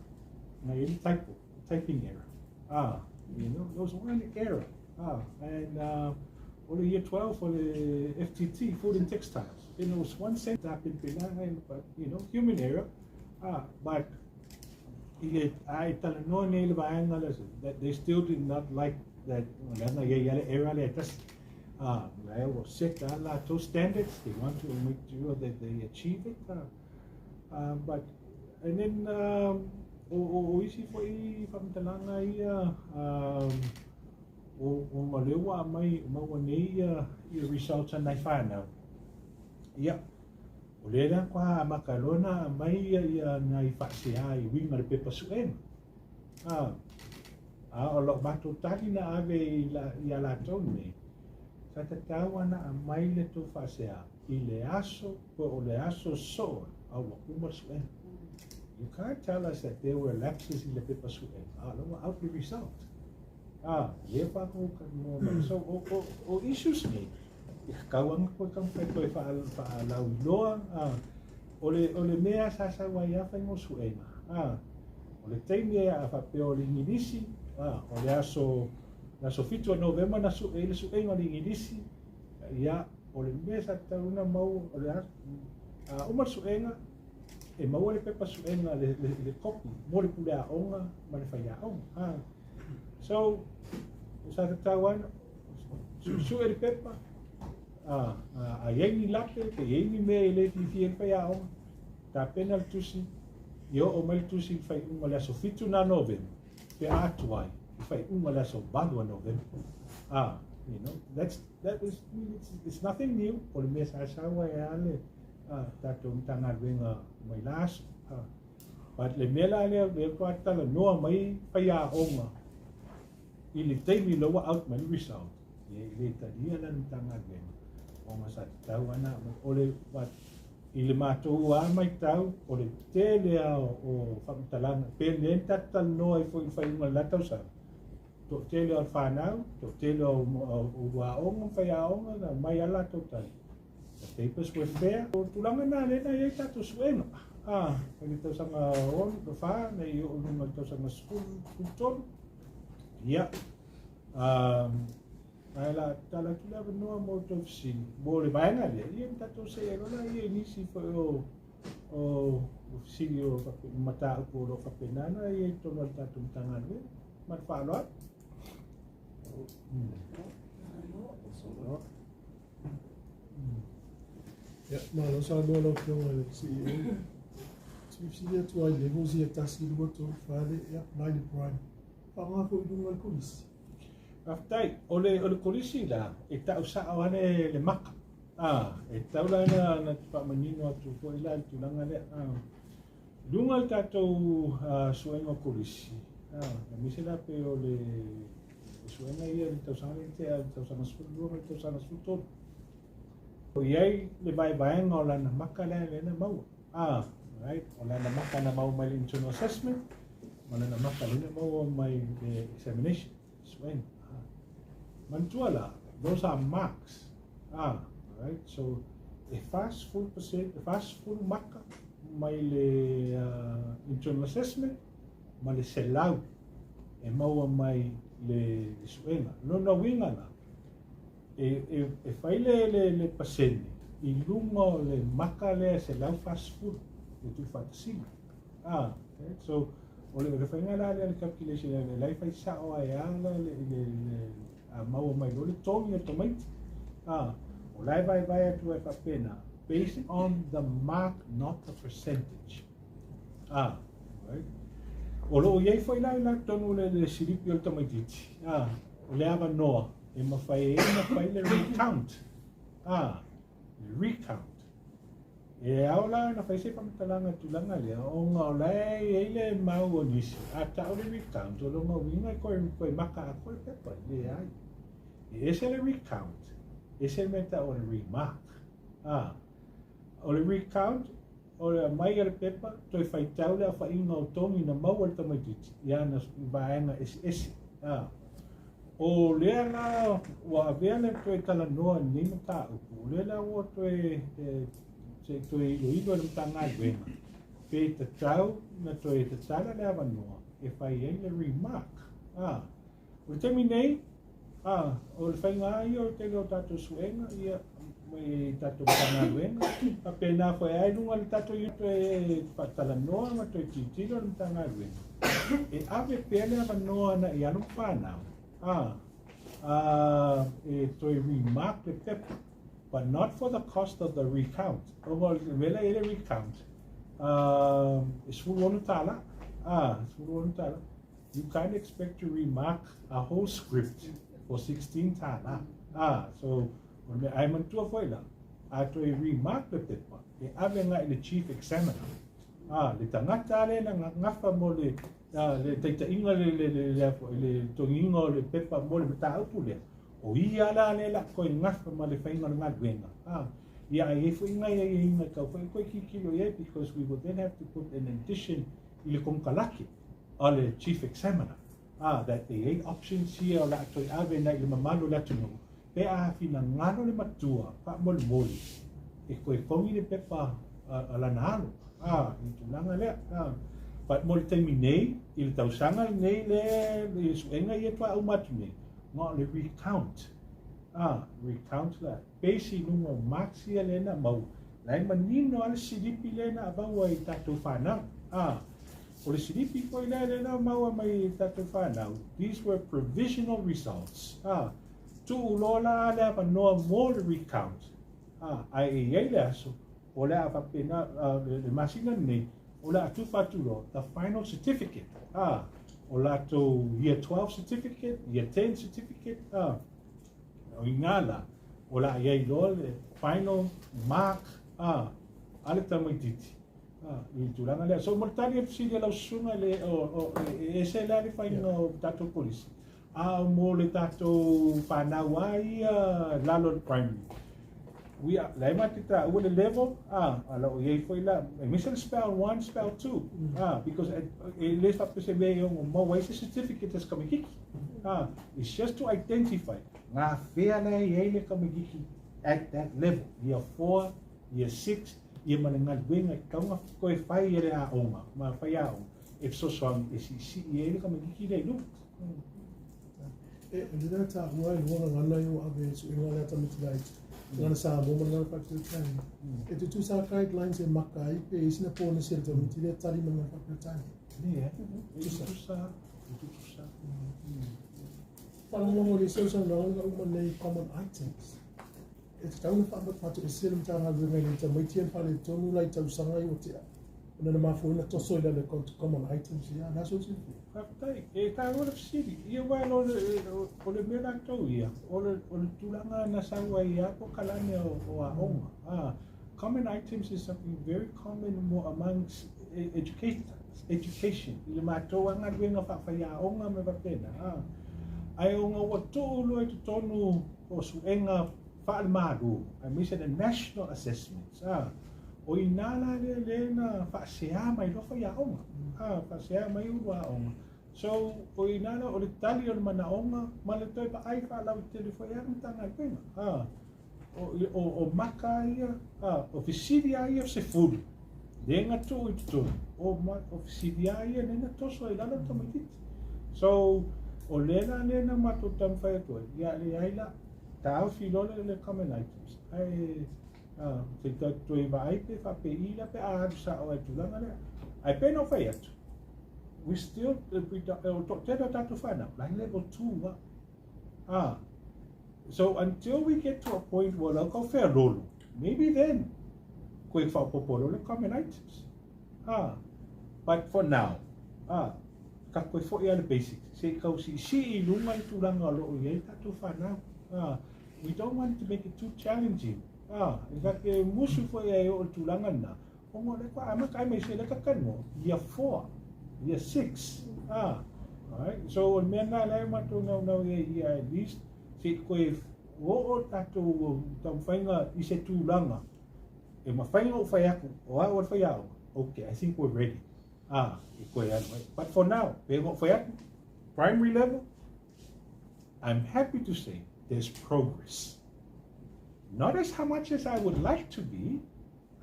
na i ai le typo, typing error. Ah, you know, there was one error. Ah, and uh, o le year 12 o le FTT, Food and Textiles. And it was one sentence, but, you know, human error. Ah, but i le, a e talanoa nei le vaega lea, that they still did not like that, leaga e i ai lava le error lea e tasi. Ah, la ua set a latou standards, they want to make sure that they achieve it. Ah, ah, but, and then, um, o, o, o isi foi faamatalaga ia, um, o, o ma lea ua aumai, maua nei ia, ia results a nai whānau. Ia, O lea la kua amata loa na aumai ia ia nai faasea i uiga le pepa suega. A, a o lau matou tali na ave i la, ia latou nei, sa tatau ana aumai le tou faasea i le aso po o le aso soo a ua uma le suega. You can't tell us that there were lapses i le pepa suega, a o la ua out le result. A, lea fakou ka noa mai. So, o, o, o issues nei, e tatau ana koe taumafai toe faalauiloa, ā, o le, o le mea sa sau ai lava faiga o suega, ā, o le taimi e a faapea o le Igilisi, ā, o le aso, le aso 7 o Novema na sue ai le suega o le Igilisi, ia, o le mea sa tatau ona maua, o le aso, a uma le suega, e maua le pepa suega, le, le, le kopi mo le pule aoga ma le faiaoga, ā. So, sa tatau ana, suesue le pepa, a, a, a i ai ni lape, pe i ai ni mea e le fiafia ai le faiaoga, tapena le tusi, ia oo mai le tusi i le faaiuga o le aso 7 na Novema, pe a atu ai, i le faaiuga o le aso 8 o Novema. A, you know, that's, that is, it's, it's nothing new, o le mea sa sau ai lava le a, tatou Matagaluega mai la aso. A, but le mea la lea, lea faatoa talanoa mai faiaoga, I le taimi la ua out mai le result, ia e le talia la le Matagaluega ona sa tatau ana o le but i le matou a maitau o le tele a o faamatalaga pe le na tatou talanoa ai foi i le faaiuga o le la tausaga, toatele o le fanau, toatele o ulu aoga ma faiaoga na aumai a latou tali. The papers were fair. O tulaga na lea na i ai tatou suega. A, i le tausaga 6, 4, nei oo i luga i le tausaga 13. Ia, um, ae la tala atu le avanoa mo tou fesili. Mo le vaega lea, ia na tatou see loa laia i nisi foi o o fesili o mataupu o lo o faapena ona i ai i totonu o le tatou Matagaluega. Ma le faaaloalo. Ia, malo saunoa lau Afioga i le CEO. Fesili atu ai levels ia 1, 2, 3, 4 le e apply le prime. Faaaoga foi i luga o le kolisi. Faafetai. O le, o le kolisi la, e tau sao lava le, le maka. Ah, e tatau la ona, ona faamanino atu foi la le tulaga lea. Ah, i luga o le tatou suega o kolisi, ah, aemaise la pei o le suega ia i le tausaga lea na tea, le tausaga 12 ma le tausaga 13. O i ai le vaevaega o lana maka lea lea na maua. Ah, right, o lana maka na maua mai le internal assessment, ma lana maka lea na maua mai le examination, suega. Ah. Manatua la, those are marks. Ah, right, so e 40%, e 40 maka mai le internal assessment ma le 100 e maua mai le suega. Lona uiga la, e fai le pasene i luga o le maka lea e 140 le tuufaatasiga. Ah, okay. So, o le faiga la lea le calculation lea, la e fai sao ai lava la le a maua mai loa le togi o tamaiti. Ah, o la e vaevae atu ai faapena, based on the mark, not the percentage. Ah, right. O lo o i ai foi la i la totonu le silipi o le tamaitiiti. Ah, o le avanoa e mafai ai ona fai le recount. Ah, le recount. E ao la ona fai se faamatalaga i tulaga lea, ona o la e i ai le mau o nisi, a tau le recount, o lona uiga e koe maka atoa le pepa, e leai. E ese le recount, ese le mea tau o le remark. Ah, o le recount, o le aumai o le pepa, toe faitau le aofaiga o togi na maua e le tamaitiiti i ana vaega eseese. Ah, o lea la ua avea le toe talanoa i lenei mataupu, o lea la ua toe se toe iloilo e le Matagaluega pe tatau na toe tatala le avanoa e fai ai le remark. Ah, o le taimi nei, ah, o le faiga lava ia o le tele o tatou suega ia mai tatou Matagaluega, faapena foi ai luga le tatou toe faatalanoa ma toe tilotilo le Matagaluega e ave pea le avanoa na i alo ma fanau, ah, e toe remark le pepa, but not for the cost of the recount. Ona o le mea la e i ai le recount, e $16, ah, $16. You can't expect to remark a whole script for 16 tālā. Ah, so, o le mea, ae manatua foi la, a toe remark le pepa, e ave agai i le chief examiner. Ah, le tagata lea na gafa mo le, le taitaiga le, le, le, le, le togiga o le pepa mo le mataupu lea. O ia la lea la koe gafa ma le faiga o le galuega. Ah, ia ai ai foi ngai ai ai ngai kau foi koe tilotilo i ai, because we would then have to put an addition i le konekarate a le chief examiner. Ah, that the eight options ia o le a toe ave nai le mamalu o le atunuu, pe a finagalo le matua faamolemole e koe kogi le pepa a lana alo. Ah, i tulaga lea. Ah, but mo le taimi nei, i le tausaga lenei le i le suega ia tuauma atu nei, na o le recount. Ah, recount la, base i luga o marks ia lea na maua, la e manino lava le silipi lea na avaua i tatou fanau. Ah, o le silipi foi lea lea na maua mai i tatou fanau, these were provisional results. Ah, tuu loa la le avanoa mo le recount. Ah, ae e i ai le aso, o le a faapena, le masina lenei, o le a tufa atu loa, the final certificate. Ah, o latou year 12 certificate, year 10 certificate, ah, o i ina la, o le a i ai loa le final mark, ah, a le tamaitiiti. Ah, i le tulaga lea. So, mo le tali o le fesili a lau susuga, le, o, e ese la le faiga o tatou kolisi. A mo le tatou fanau a ia lalo le primary. We are, la e mate taua le level, ah, ala o i ai foi la, aemaise le spell 1, spell 2, ah, because e le faapea se mea e ono maua ai se certificate a se tamaitiiti. Ah, it's just to identify ngā whea la e i ai le tamaitiiti at that level, year 4, year 6, ia ma le galuega e tatau ona toe fai e le aoga, ma fai aoga, e fesoasoani e siisii ai le tamaitiiti lea i luga. E, o lena taua e lua gagana i o ave e suega lea tamaiti laiti. Gagana Samoa ma le gagana faa-Peretania. E tutusa lava guidelines e maka ai pe i ai sina ponesi a le tamaititi lea e tali mai ma le faa-Peretania. Leai, e tutusa, e tutusa. Faalogologo i le isi au saunoaga na uma nei i common items. E tatau ona faatoesea le Matagaluega i nai tamaiti ia na faaletonu lai tausaga i ua tea ona na mafua ai ona toso i lalo o common items ia. O le a sou silafia? Faafetai. E taua le fesili. Ia aua o le mea latou ia, o le tulaga na sau ai lava polokalame o aoga. Common items is something very common amongst education i le matou lava galuega faafaiaoga ma faapena. Ae ona ua tuu loa i totonu o suega faale-Malo, aemaise le national assessments, a, o i ina la lea lea na faasea mai loa faiaoga, a, faasea mai ulu aoga. So, o i ina la, o le tali o le manaoga ma le toe vaai faalautele foi a le Matagaluega, a, o, o, o maka a ia, a, o fesili a ia 10, lea na tuu i totonu, o, ma, o fesili a ia lea na toso ai i lalo le tamaititi. So, o lea la lea na matou taumafai atu ai, ia leai la, Taofi loa le common items ae se i toe vaai pe faapei la pe a alu sao ai i le tulaga lea. Ae pei ona ou fai atu, we still, o toatele o tatou fanau, la e level 2 lava. Ah, so until we get to a point ua lau kau fealolo, maybe then, koe faaopoopo loa le common items. Ah, but for now, ah, ka koe foi lava le basics, se i kau siisii i luga le tulaga o lo o i ai tatou fanau. Ah, we don't want to make it too challenging. Ah, in fact, e musu foi ai oo i le tulaga lena, ona o lea faatoa amata ai mai se lea talanoa, year 4, year 6. Ah, alright, so o le mea lena lea matou naunau i ai ia at least se i koe oo tatou taumafaiga i se tulaga e mafai ona ou fai atu, o au o le faiaoga, okay, I think we're ready. Ah, e koe alu ai. But for now, pei ona ou fai atu, primary level, I'm happy to say there's progress. Not as how much as I would like to be,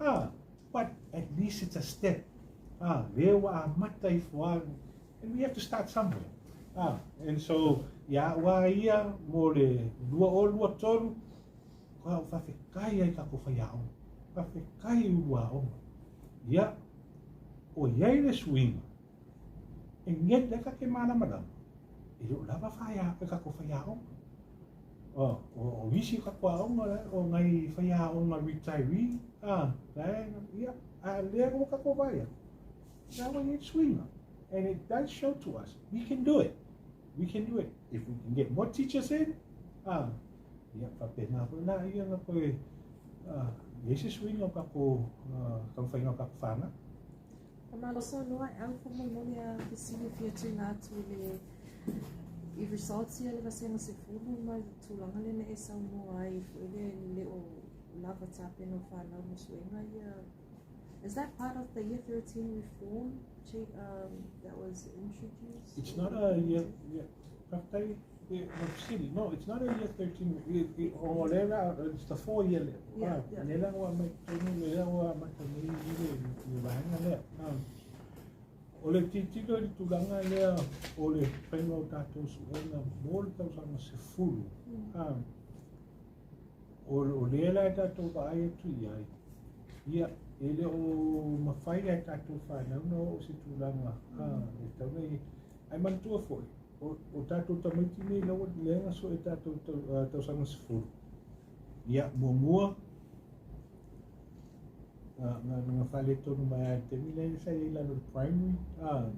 ah, but at least it's a step. Ah, lea ua amata ifo lava, and we have to start somewhere. Ah, and so, ia au lava ia mo le 2023, Ko au whawhetai ai taku whaiaoga, whawhetai uluaoga. Ia, o iai le suiga, e nget lea take malamalama, e le o lava whaia e taku whaiaoga. O, o, o isi o taku aoga la, o ngai whaiaoga retiree, a, la e, ia, a lea ko taku whaia. La ua iai suiga. And it does show to us, we can do it. We can do it. If we can get more teachers in, a, Ia, faapena foi la ia na koe, i ai se suiga o kako taumafaiga o kako fanau. Faamalo saunoa e au faamolemole a fesili fia tuuina atu i le i results ia le vasega 10 ma le tulaga lea na e saunoa ai foi lea e le o lava tapena o fanau mo suega ia. Is that part of the year 13 reform that was introduced? It's not a year, yeah, faafetai mo fesili. No, it's not a year 13, o lea la, it's the 4 year level. Yeah, yeah. Lea la ua aumai totonu, lea ua amata nei i le vaega lea. O le tilotilo i le tulaga lea o le faiga o tatou suega mo le tausaga 10, O lea la e tatou vaai atu i ai, ia, e le o mafai e tatou fanau ona oo i se tulaga e tatau ona i ai. Ae manatua foi, o tatou tamaiti nei lea ua lea na sue e tatou tausaga 10, ia, muamua, na faaletonu mai lava i le taimi lea sa i ai i lalo o le primary,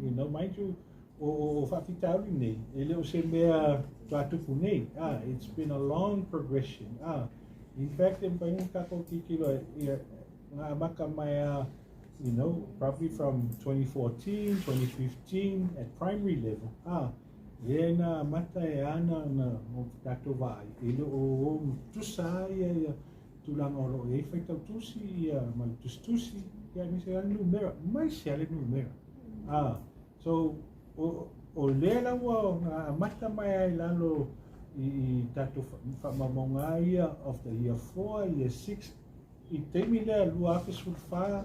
you know, mind you, O faafitauli nei, e le o se mea faatoa tupu nei, it's been a long progression. In fact, e mafai ona tatou tilotilo ia na amata mai lava, you know, probably from 2014, 2015 at primary level, lea na amata e ana na tatou vaai, e le o tutusa lava ia tulaga o lo o i ai faitau tusi ia ma le tusitusi, ia aemaise lava le numera, aemaise lava le numera. So, o, o lea la ua amata mai ai lalo i tatou faamaumauga ia of the year 4, year 6, i taimi lea 2014,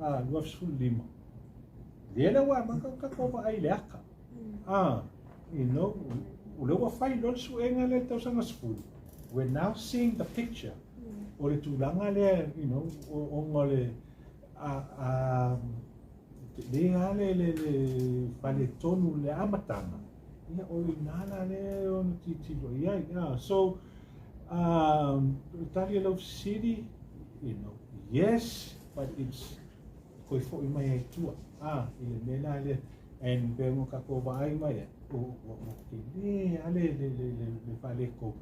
a, 2015. Lea la ua amata ona tatou vaai i le aka. A, you know, o lea ua fai loa le suega lea i le tausaga 10. We're now seeing the picture o le tulaga lea, you know, ona o le, a, a, le a le, le, le faaletonu i le amataga, ia, o i ina la lea e ono tilotilo i ai. Ah, so, um, le tali a lau fesili, you know, yes, but it's toe foi mai ai tua, ah, i le mea la lea, and pei ona tatou vaai mai ai, ua tele lava le, le, le, le, le faaleko,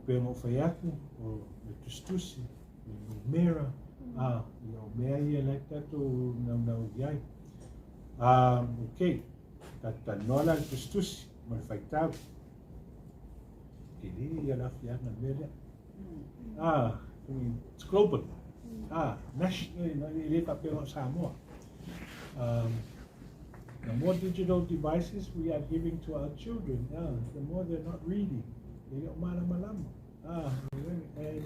pei ona ou fai atu, o le tusitusi, le numera, ah, ia o mea ia la e tatou naunau i ai. Um, okay, tatou talanoa la i le tusitusi ma le faitau. Tele ia le aafiaga i le mea lea. Ah, I mean, it's global. Ah, national, e le faapea na o Samoa. Um, the more digital devices we are giving to our children, ah, the more they're not reading. E le o malamalama. Ah, and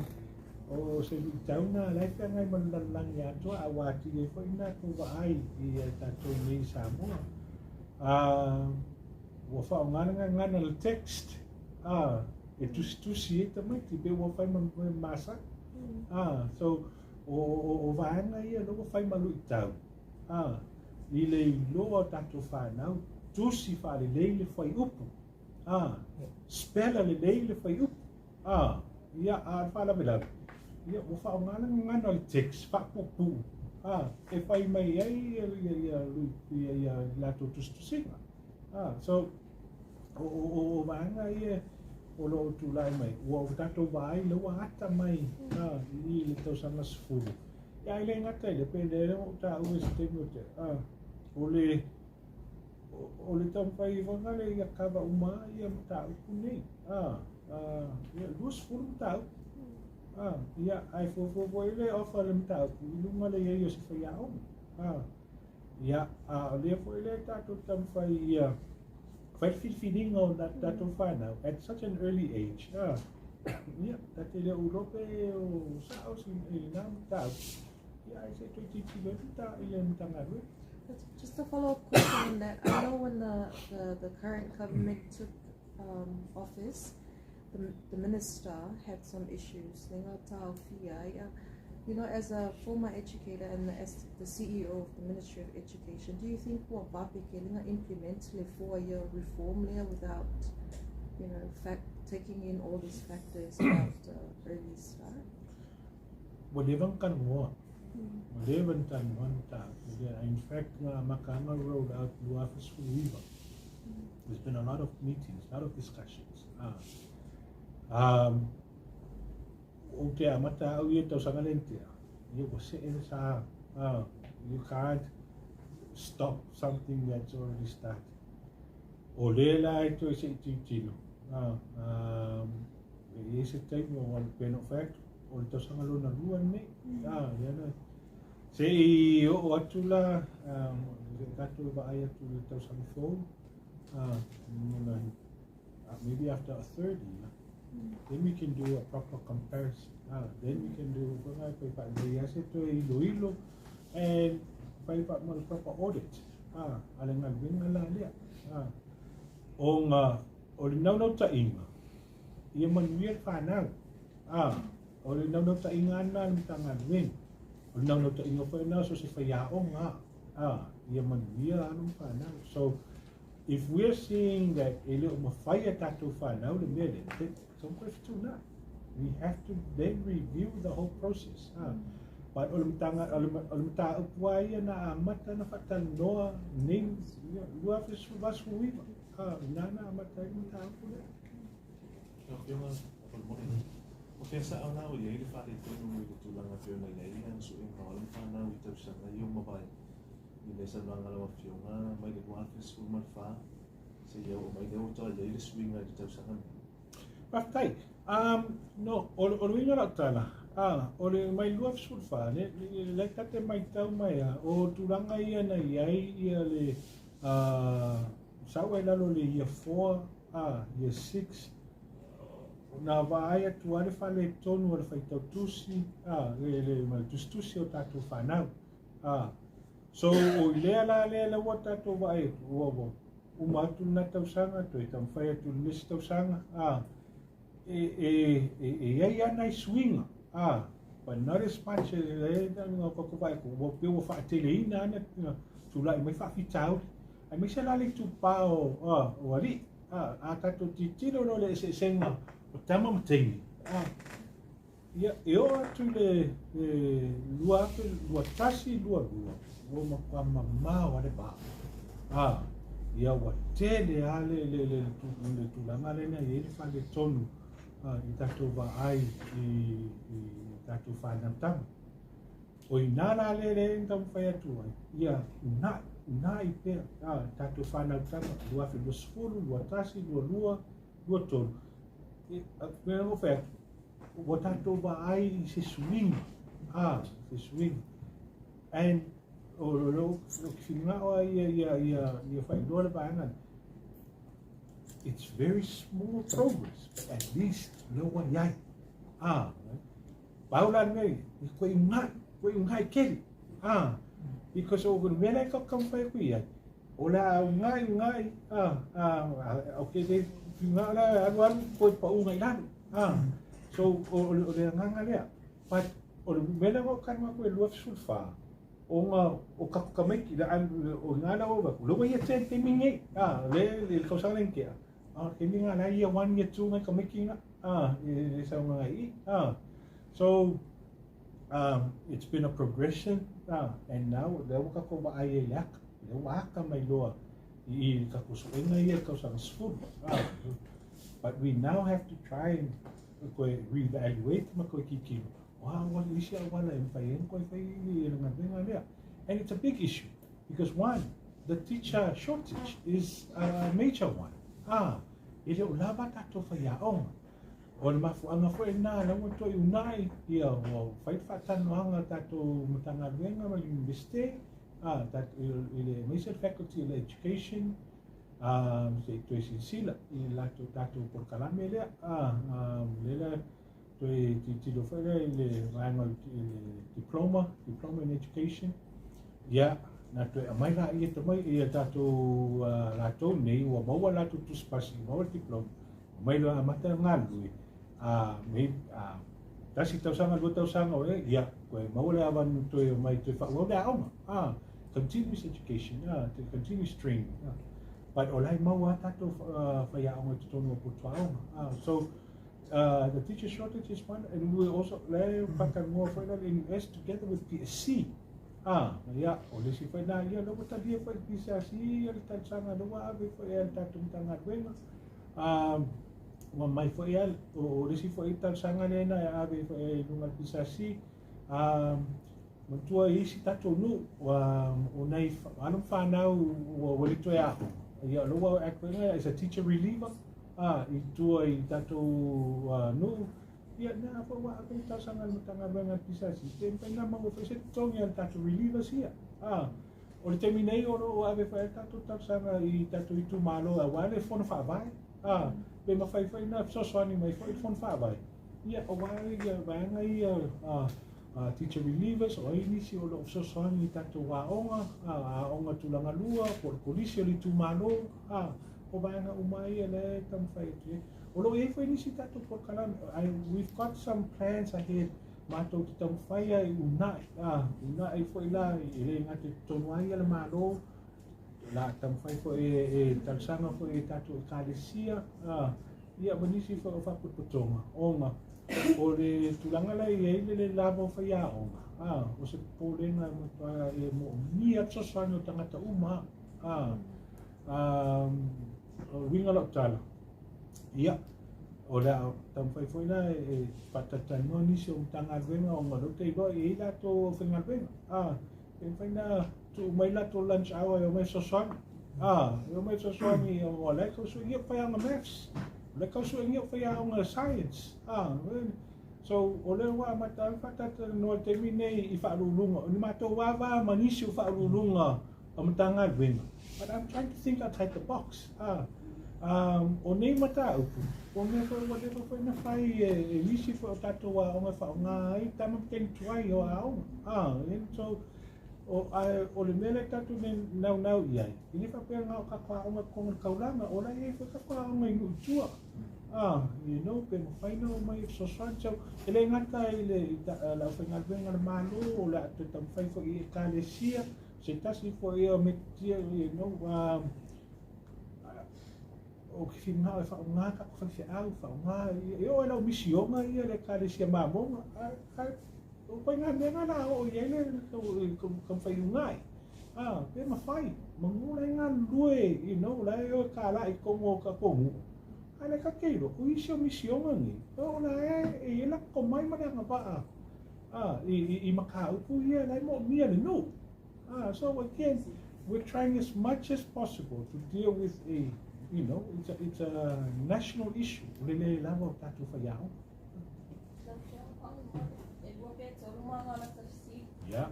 o se luitau na la e feagai ma le lalolagi atoa, a ua atili ai foi na tou vaai i a tatou nei i Samoa. Ah, ua faaaoga le gagana le text, ah, e tusitusi ai tamaiti, pe ua fai ma masani. Ah, so, o, o, o vaega ia lea ua fai ma luitau, ah, i le iloa o tatou fanau, tusi faalelei le fuaiupu, ah, spela lelei le fuaiupu, ah, ia, a o le faalavelave, ia, ua faaaoga le gagana o le text faapuupuu, ah, e fai mai ai ia, ia, ia, ia, ia latou tusitusiga. Ah, so, o, o, o vaega ia o lo o tulai mai, ua o tatou vaai lea ua ata mai ah, i le tausaga 10. Ia, e le gata i lea, pe lea ua ou taua i se taimi o tea, ah, o le, o le taumafai foi lea ia kava uma ia mataupu nei. Ah, ah, ia, 20 mataupu. Ah, ia, ae fuafua foi le ofa le mataupu i luga le i ai o se faiaoga. Ah, Ia, a o lea foi lea tatou taumafai ia fai le filifiliga o tatou fanau at such an early age. Ah, ia, ta te le o iloa pe o sao si i lena mataupu. Ia, ai se toe tilotilo atu ta i le Matagaluega. Just a follow-up question on that. I know when the, the, the current government took um, office, the, the minister had some issues. You know, as a former educator and the, as the CEO of the Ministry of Education, do you think ua vave tele implement le 4-year reform lea without, you know, fact, taking in all these factors about the early start? Ua leva ona talanoa. Ua leva ona talanoa le mataupu lea. In fact, na amataga roll out 2019. There's been a lot of meetings, a lot of discussions. Ah. Um, ou te amata au ia tausaga le ntea. Ia ua see le sa. Ah, you can't stop something that's already started. O lea la e toe se i tilotilo. Ah, um, e i ai se taimi o le pei ona ou fai atu, o le tausaga lona lua lenei. Ah, ia na, se i oo atu la, um, se i tatou vaai atu i le tausaga fou, ah, na, maybe after a third year, then we can do a proper comparison. Ah, then we can do, whangai pai wha lei ase toe iloilo, and fai wha mo le proper audit. Ah, a le galuega la lea. Ah, ona o le naunautaiga, ia manuia le fanau. Ah, o le naunautaiga lava lena a le Matagaluega. O le naunautaiga foi lena so o se faiaoga. Ah, ia manuia alo ma fanau. So, if we are seeing that e le o mafai e tatou fanau le mea lea, then taumafai fetuunai. We have to then review the whole process. Ah. But o le matanga, o le, o le mataupu lava ia na amata na faatalanoa nei 2019. Ah, ina na amata ai le mataupu lea. Lau Afioga faamolemole, o fea sao la o i ai le faaletonu i le tulaga e pei ona i ai le suega o alo ma fanau i tausaga ia ua mavae i le saunoaga a lau Afioga mai le 2014 seia oo mai lea ua toe i ai le suiga i le tausaga lenei? Faafetai. Um, no, o, o le uiga o lau tala, ah, o le mai 2014, le, le, le ta te maitau mai a, o tulaga ia na i ai ia le, uh, sau ai lalo le year 4, ah, year 6, na vaai atu lava le faaletonu o le faitau tusi, ah, le, le, ma le tusitusi o tatou fanau. Ah, so o i lea la lea la ua tatou vaai atu, ua, ua uma atu lena tausaga, toe taumafai atu i le isi tausaga, ah, e e e e i ai lava nai suiga, a, but not as much as e na ko ko vai ko ua pei ua faateleina lava na tulai mai faafitauli, aemaise la le itupa o a, o alii, a, a tatou tilotilo loa i le eseesega o tama ma teine, a, ia, e oo atu i le le 2021/22 ua matua mamao lava le va, a, ia ua tele lava le le le le tulaga lea na i ai le faaletonu i tatou vaai i i tatou fanau tama. O i ina la lea lea na taumafai atu ai, ia uunai, uunai pea a tatou fanau tama 2020, 21, 22, 23. E, pei ona ou fai atu, ua tatou vaai i se suiga, a, se suiga. And o lo o finagao ai ia ia ia ia faailoa le vaega lea. It's very small progress, but at least lea ua i ai. Ah, pau la le mea ia, i koe uunai, koe uunai tele. Ah, because o le mea lea e taumafai atu i ai, o le a uunai, uunai, ah, ah, okay, le finagao la e alu alu, koe pau i lalo. Ah, so o, o, o le agaga lea. But o le mea lea ua ou talanoa atu e 24, ona o tatou tamaiti, la, o i ina la ua avatu, lea ua year 10 taimi nei, a, le, le tausaga lea na tea, a o le taimi lena la e year 1, year 2 nai tamaiti na, a, e saunoaga i i, a. So, it's been a progression, a, and now, lea ua tatou vaai ai i le aka, lea ua aka mai loa i i le tatou suega ia i le tausaga 10, a. But we now have to try and toe re-evaluate ma toe tilotilo, o a ua isi auala e mafai ai ona toe fai le galuega lea. And it's a big issue because one, the teacher shortage is a major one. Ah, e le o lava tatou faiaoga. O le mafuaaga foi lena la ua toe uunai ia ua fai le faatalanoaga a tatou Matagaluega ma le Iunivesite, ah, i le aemaise le Faculty of Education, a, se i toe silasila i le latou tatou polokalame lea, a, lea la toe tilotilo foi lea i le vaega o le diploma, diploma in education, ia, na toe aumai laia tamai, ia tatou latou nei ua maua latou tusi pasi, maua le diploma, omai loa amata le galulue, a, me, a, tasi tausaga, lua tausaga, o e, ia, toe maua le avanoa toe omai toe faaauau le aoga, a, continuous education, a, continuous training, a. But o la e maua lava tatou faiaoga i totonu o potu aoga. A, so, the teacher shortage is one, and we also, la e faatalanoa foi la le NUS together with PSC. A, ia, o le isi foi lena, ia, lea ua talia foi e le PSC ia le talosaga, lea ua ave foi e le tatou Matagaluega. A, ua aumai foi lava, o le isi foi talosaga lea na ave foi i luga o le PSC, a, manatua i isi tatou nuu, ua, o nai alo ma fanau ua le toe aoga, ia, o lea ua act foi as a teacher reliever, a, i tua i tatou nuu, ia, na foi ua ave i talosaga a le Matagaluega a le PSC, pe mafai ona maua foi se totogi a le tatou relievers ia. A, o le taimi nei o lo o ave foi le tatou talosaga i tatou itumalo aua le fono faavae, a, pe mafai foi ona fesoasoani mai foi le fono faavae, ia, aua ia vaega ia, a, teacher relievers, o ai nisi o lo o fesoasoani i tatou aoga, a, aoga tulaga lua, po o le kolisi o le itumalo, a, o vaega uma ia lea e taumafai atu i ai. O lo o i ai foi nisi tatou polokalame, we've got some plans ahead, matou te taumafai ai uunai, a, uunai foi la, e le gata i totonu ai ia le Malo, la taumafai foi e talosaga foi i tatou ekalesia, a, ia ma nisi foi o faapotopotoga, ona o le tulaga la e i ai le le lava o faiaoga, a, o se popolega e matua e moomia fesoasoani o tagata uma, a, a, o le uiga o lau tala, ia, o le a taumafai foi la e faatalatalanoa nisi o Matagaluega ona o lea ou te iloa e i ai latou aufaigaluega, a, e mafai ona tuu mai latou lunch hour e omai fesoasoani, a, e omai fesoasoani o la e tau suengia faiaoga maths, o la e tau suengia faiaoga science, a, so o lea ua amata ai faatalatalanoa i le taimi nei i faauluuluga, o ni matou vava ma nisi o faauluuluga o Matagaluega, but I'm trying to think outside the box, a, o nei mataupu, o mea foi ua leva foi ona fai e nisi foi o tatou aoga e faaaoga ai tama ma teine tuai o aoga, a, so, o, ae o le mea lea tatou te naunau i ai, e le faapea na o tatou aoga i totonu o le taulaga, o la e i ai foi tatou aoga i nuu i tua. Ah, you know, pe mafai na omai e fesoasoani. So, e le gata i le, i ta, le aufaigaluega a le Malo, o le a toe taumafai foi i Ekalesia, se tasi foi o metotia, you know, um, o ke whingao e whaonga ka ko whaiwheau, whaonga, e o e lau misionga ia le Ekalesia Mamonga, a, a, o koe ngā mea ngā la o i ai le ka mwhai ungai. Ah, pe mawhai, mangula i ngā lue, you know, la e o e kā la i kongo ka kongu. A le ka keilo, o isi o misionga ni, o la e, e i la ko mai ma le anga waa. Ah, i, i, i makaupu ia, lai mo mia le nu. Ah, so again, we're trying as much as possible to deal with a, you know, it's a, it's a national issue. O le le lava o tātou whaiaoga. Yeah.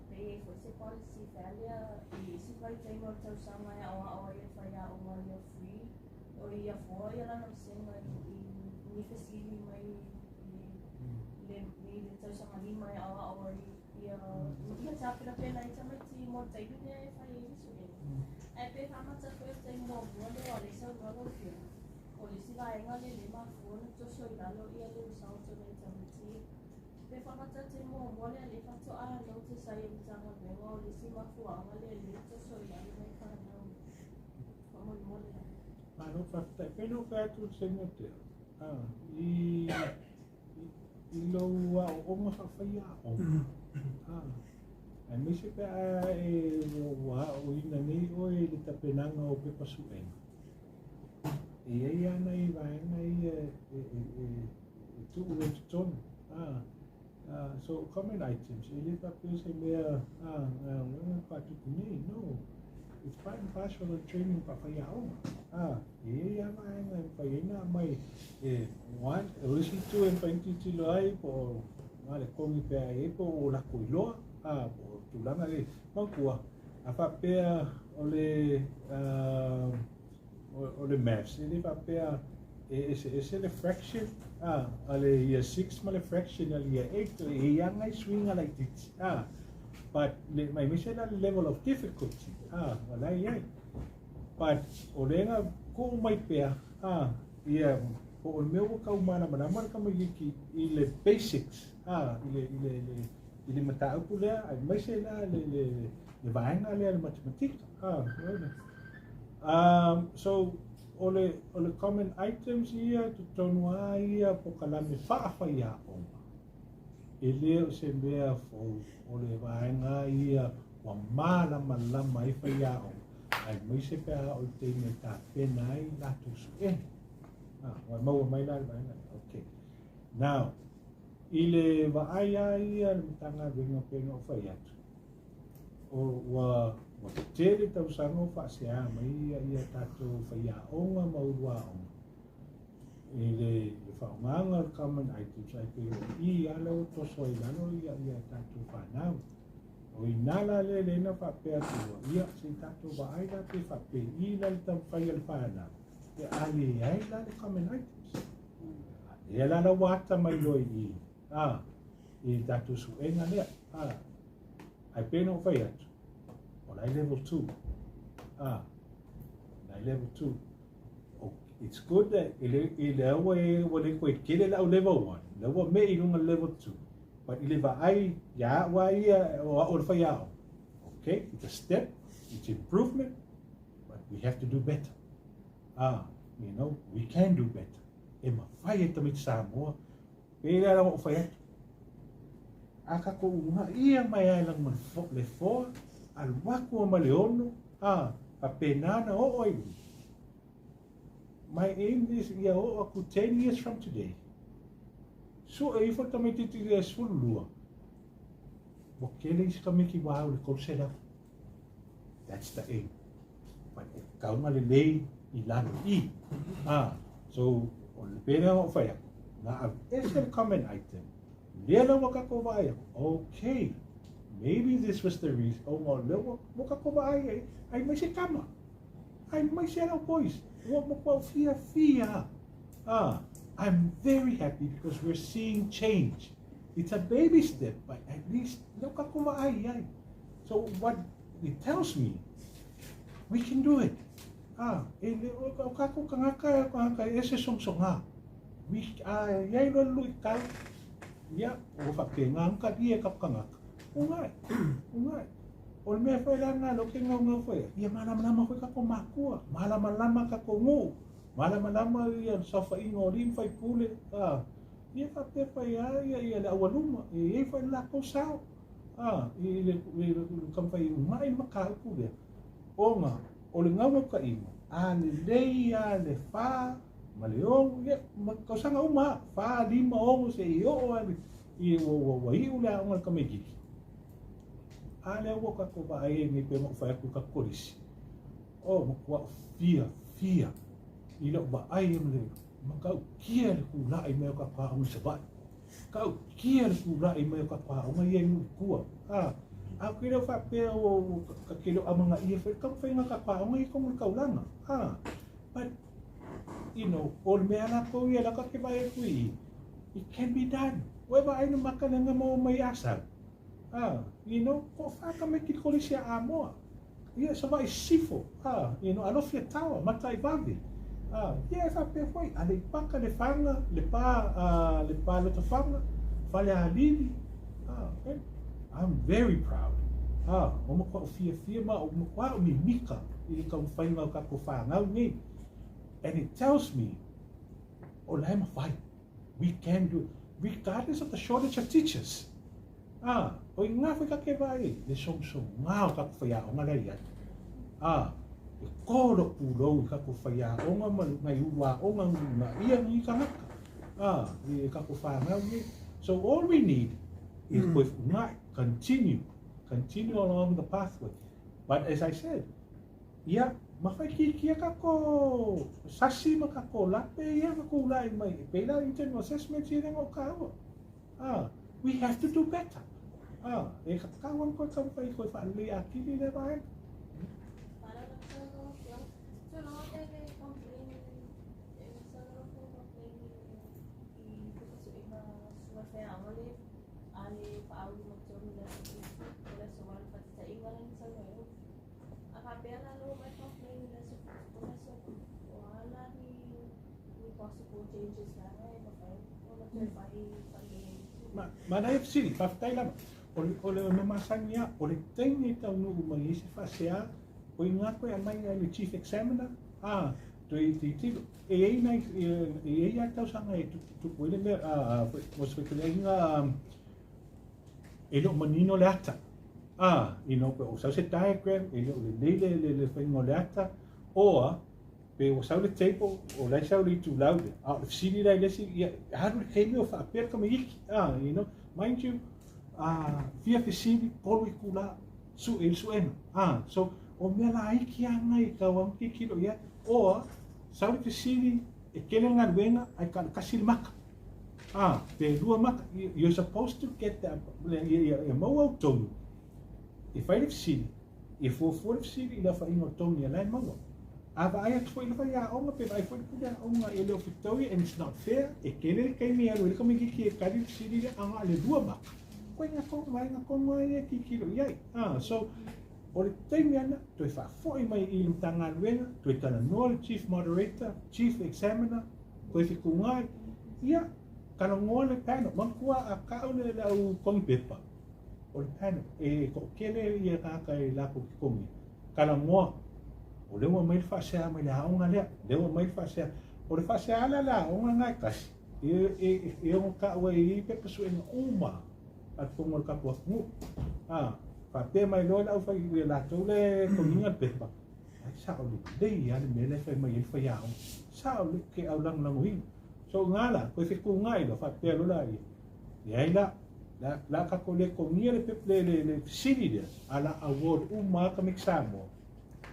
Pe i ai foi se policy fea lea i isi vaitaimi o le tausaga e aoao ai le faiaoga ia free o ia foa ia lana vasega i ni fesili mai i le i le tausaga lima e aoao ai ia ia tapenapena ai tamaiti mo le taimi lea e fai ai le suega. Ae pe faamata foi o le taimi muamua lea o lea e saunoa lau afioga, o le isi vaega lea lea e mafua ona toso i lalo ia le result o nai tamaiti ia. Pe faamata te muamua lea lea faatoa notice ai e Matagaluega o le isi mafuaaga lea lea toso i lalo nai fanau faamolemole lava. Malo faafetai. Pei ona ou fai atu i le taimi o tea, i, i, i lou aoaoga faafaiaoga, aemaise pe a e ua aoina nei oe i le tapenaga o pepa suega, e i ai lava nai vaega ia e, e, e, e tuu loa i totonu. Ah, ah, so common items, e le faapea se mea, ah, ah, faatupu nei, no. It's part and parcel of training faafaiaoga. Ah, e i ai lava vaega e mafai ai ona aumai e one, o le isi itu e mafai ona tilotilo ai po o na le kogi pea e i ai po o lako iloa, ah, po o tulaga e, manatua, a faapea o le, ah, o le maths, e le faapea e eseese le fraction a, a le year 6 ma le fraction a le year 8, e i ai lava nai suiga laitiiti a, but le, aemaise la le level of difficulty a, o la e i ai. But o lea na tuu mai pea a, ia, po o le mea ua tau malamalama le tamaitiiti i le basics a, i le, i le, i le, i le mataupu lea, aemaise la le, le, le vaega lea le matematika a, so, o le, o le common items ia, totonu lava ia pokalame faafaiaoga. E le o se mea fou, o le vaega ia ua malamalama ai faiaoga, aemaise pe a oo i le taimi e tapena ai latou suega. Ah, ua maua mai la le vaega lea. Okay. Now, i le vaai lava ia le Matagaluega pei ona ou fai atu, O, ua, ua tele tausaga o faasea mai ia, ia tatou faiaoga ma uluaoga i le, le faaaogaga o le common items ai pei o i lava lea ua toso ai i lalo ia, ia tatou fanau. O i nā la lea lea na faapea atu, ia, se i tatou vaai la pe faapei la le taumafai a le fanau, pe a leai la le common items. Lea la la ua ata mai loa i i, a, i le tatou suega lea, a, Ae pei ona ou fai atu, o la e level 2. Ah, la e level 2. Oh, it's good that i le, i le aua e ua le koe tele lau level 1, le ua me i lunga level 2. But i le vaai ia au a ia o au o le whaiao. Okay, it's a step, it's improvement, but we have to do better. Ah, you know, we can do better. E mawhai e tamaiti Samoa, Pēlā la ou fai atu. A kākou unaʻia mai ai la ma le foa, alu aku ma le ono, a faapena ona oo ai i My aim is ia oo aku 10 years from today. Sue ifo le tamaitiiti i le 12, ua kele isi tamaiti ua au i le 300. That's the aim. But e kauga lelei i lalo i. Ah, so, o le pēlā o whai aku. Nā aveese le common item. Lea la ua kākou vaai aku. Okay, maybe this was the reason. Oh, ngā lea ua, ua kākou vaai ai, ai mai se tama. Ai mai se lau boys. Ua matua au fiafia. Ah, I'm very happy because we're seeing change. It's a baby step, but at least look ai. So what it tells me, we can do it. Ah, e le o kako kangaka kangaka e se song songa. We ah yai lo lu kau. Ia o fa pe nganga dia ka kangaka. Ungai. Ungai. O le mea foi la ngā lo ke ngau ngau foi. Ia malamalama foi ka ko makua. Malamalama ka ko ngu. Malamalama ia safaʻiga o alii ma faipule a ia faapea fai a ia ia le aualuma e iai foi le lakou sao a i le taumafai ugaʻi le mataupu lea ona o le gaugaukaʻiga a lelei a le fa ma le ono ia ma tausaga uma a fa lima ono seʻi oo a i ua ua iʻu le aoga le tamaititi a lea ua tatou vaai ai nei pe ona ou fai atu i tatou kolisi o matuaʻu fia fia i lou vaai ma le matautia le tulaʻi mai o tatou aoga i Savaʻi. Tautia le tulaʻi mai o tatou aoga ia i nuu i tua. A, a ou te le o faapea ua ta te le o amanaia foi le taumafaiga o tatou aoga ia i totonu o le taulaga. A, but, you know, o le mea latou ia la ta te vaai atu i i, it can be done. Ua e vaai le maka lea na maua mai Asau. A, you know, toafa tamaiti i le kolisi a Amoa. Ia, Savaii Sisifo, a, you know, Alofi Atawa, Mataivave, a, ia e faapea foi, Aleipata, Lefaga, Lepa, a, Lepa Lotofaga, Falealili, a, and I'm very proud, a, ua matuaʻu fiafia ma ua matuaʻu mimika i le taumafaiga o tatou fanau nei. And it tells me, o la e mafai. We can do it, regardless of the shortage of teachers. Ā, ko i ngā whai kake wā e, le songsongā o kaku whaiaonga la i ai. Ā, e kōro pūrou i kaku whaiaonga ma ngai uluaonga ulu ngā ia ngi tangata. Ā, i kaku whānau nei. So all we need is koe ngai, continue, continue along the pathway. But as I said, ia, mawhaikikia kako sasi ma kako lape ia ma kūlai mai. E pēlā internal assessment i renga o kāua. Ah, we have to do better. Ah, e ka kawan koe taumafai koe faalelei atili lea vaega. Manaia fesili, faafetai lava. O le, o le mea masani lava, o le taimi e taunuu mai ai se faasea, o i ngā koe aumai ai le chief examiner, ā, toe tilotilo. E i ai nai, e i ai lava tausaga e tupu ai le mea, ā, mo se fetuleaiga, e le o manino le ata. Ā, you know, pe o sau se diagram, e le o lelei le, le, le faiga o le ata, or, Pe ua sau le table, o lae sau le itulau lea. A o le fesili la i le isi, ia, alu le taimi o faapea le tamaiti. Ah, you know, mind you, ah, fia fesili, tolu itula, sue i le suega. Ah, so, o mea laiti lava na i tau au tilotilo i ai. Or, sau le fesili, e tele le galuega, ae kasi le maka. Ah, pe lua maka, you're supposed to get that, ia, ia, ia maua au tonu, e fai le fesili, E fuafua le fesili i le afaina o Tony a la e maua. A vaai atu foi lava i aoga pe vaai foi le pule aoga e le o fetaui and it's not fair, e tele le taimi e alu ai le tamaititi e tali le fesili lea a na o le lua maka. Koe nga tonu vaega tonu lava ia e tilotilo i ai. Ah, so, o le taimi ana, toe faafoi mai i le Matagaluega, toe talanoa le Chief Moderator, Chief Examiner, toe fetugai, ia, talanoa le panel. Manatua a kau le le au kogi pepa, O le panel, e toʻatele ia tagata e latou te togia, talanoa, o lea ua aumai le faasea mai le aoga lea, lea ua aumai le faasea. O le faasea la le aoga lena e tasi, e, e, e ono taua e i ai pepa suega uma a totonu o le tatou atunuu. A, faapea mai loa le aufai ia latou le togiga le pepa, ai sao lelei lava le mea lea e fai mai ai le faiaoga. Sao lelei, ke au lagolagoina. So i gā la, koe fetuga loa, faapea loa laia, leai la, La, la tatou le togia le, le, le, le fesili lea, a la award uma lava tamaiti Samoa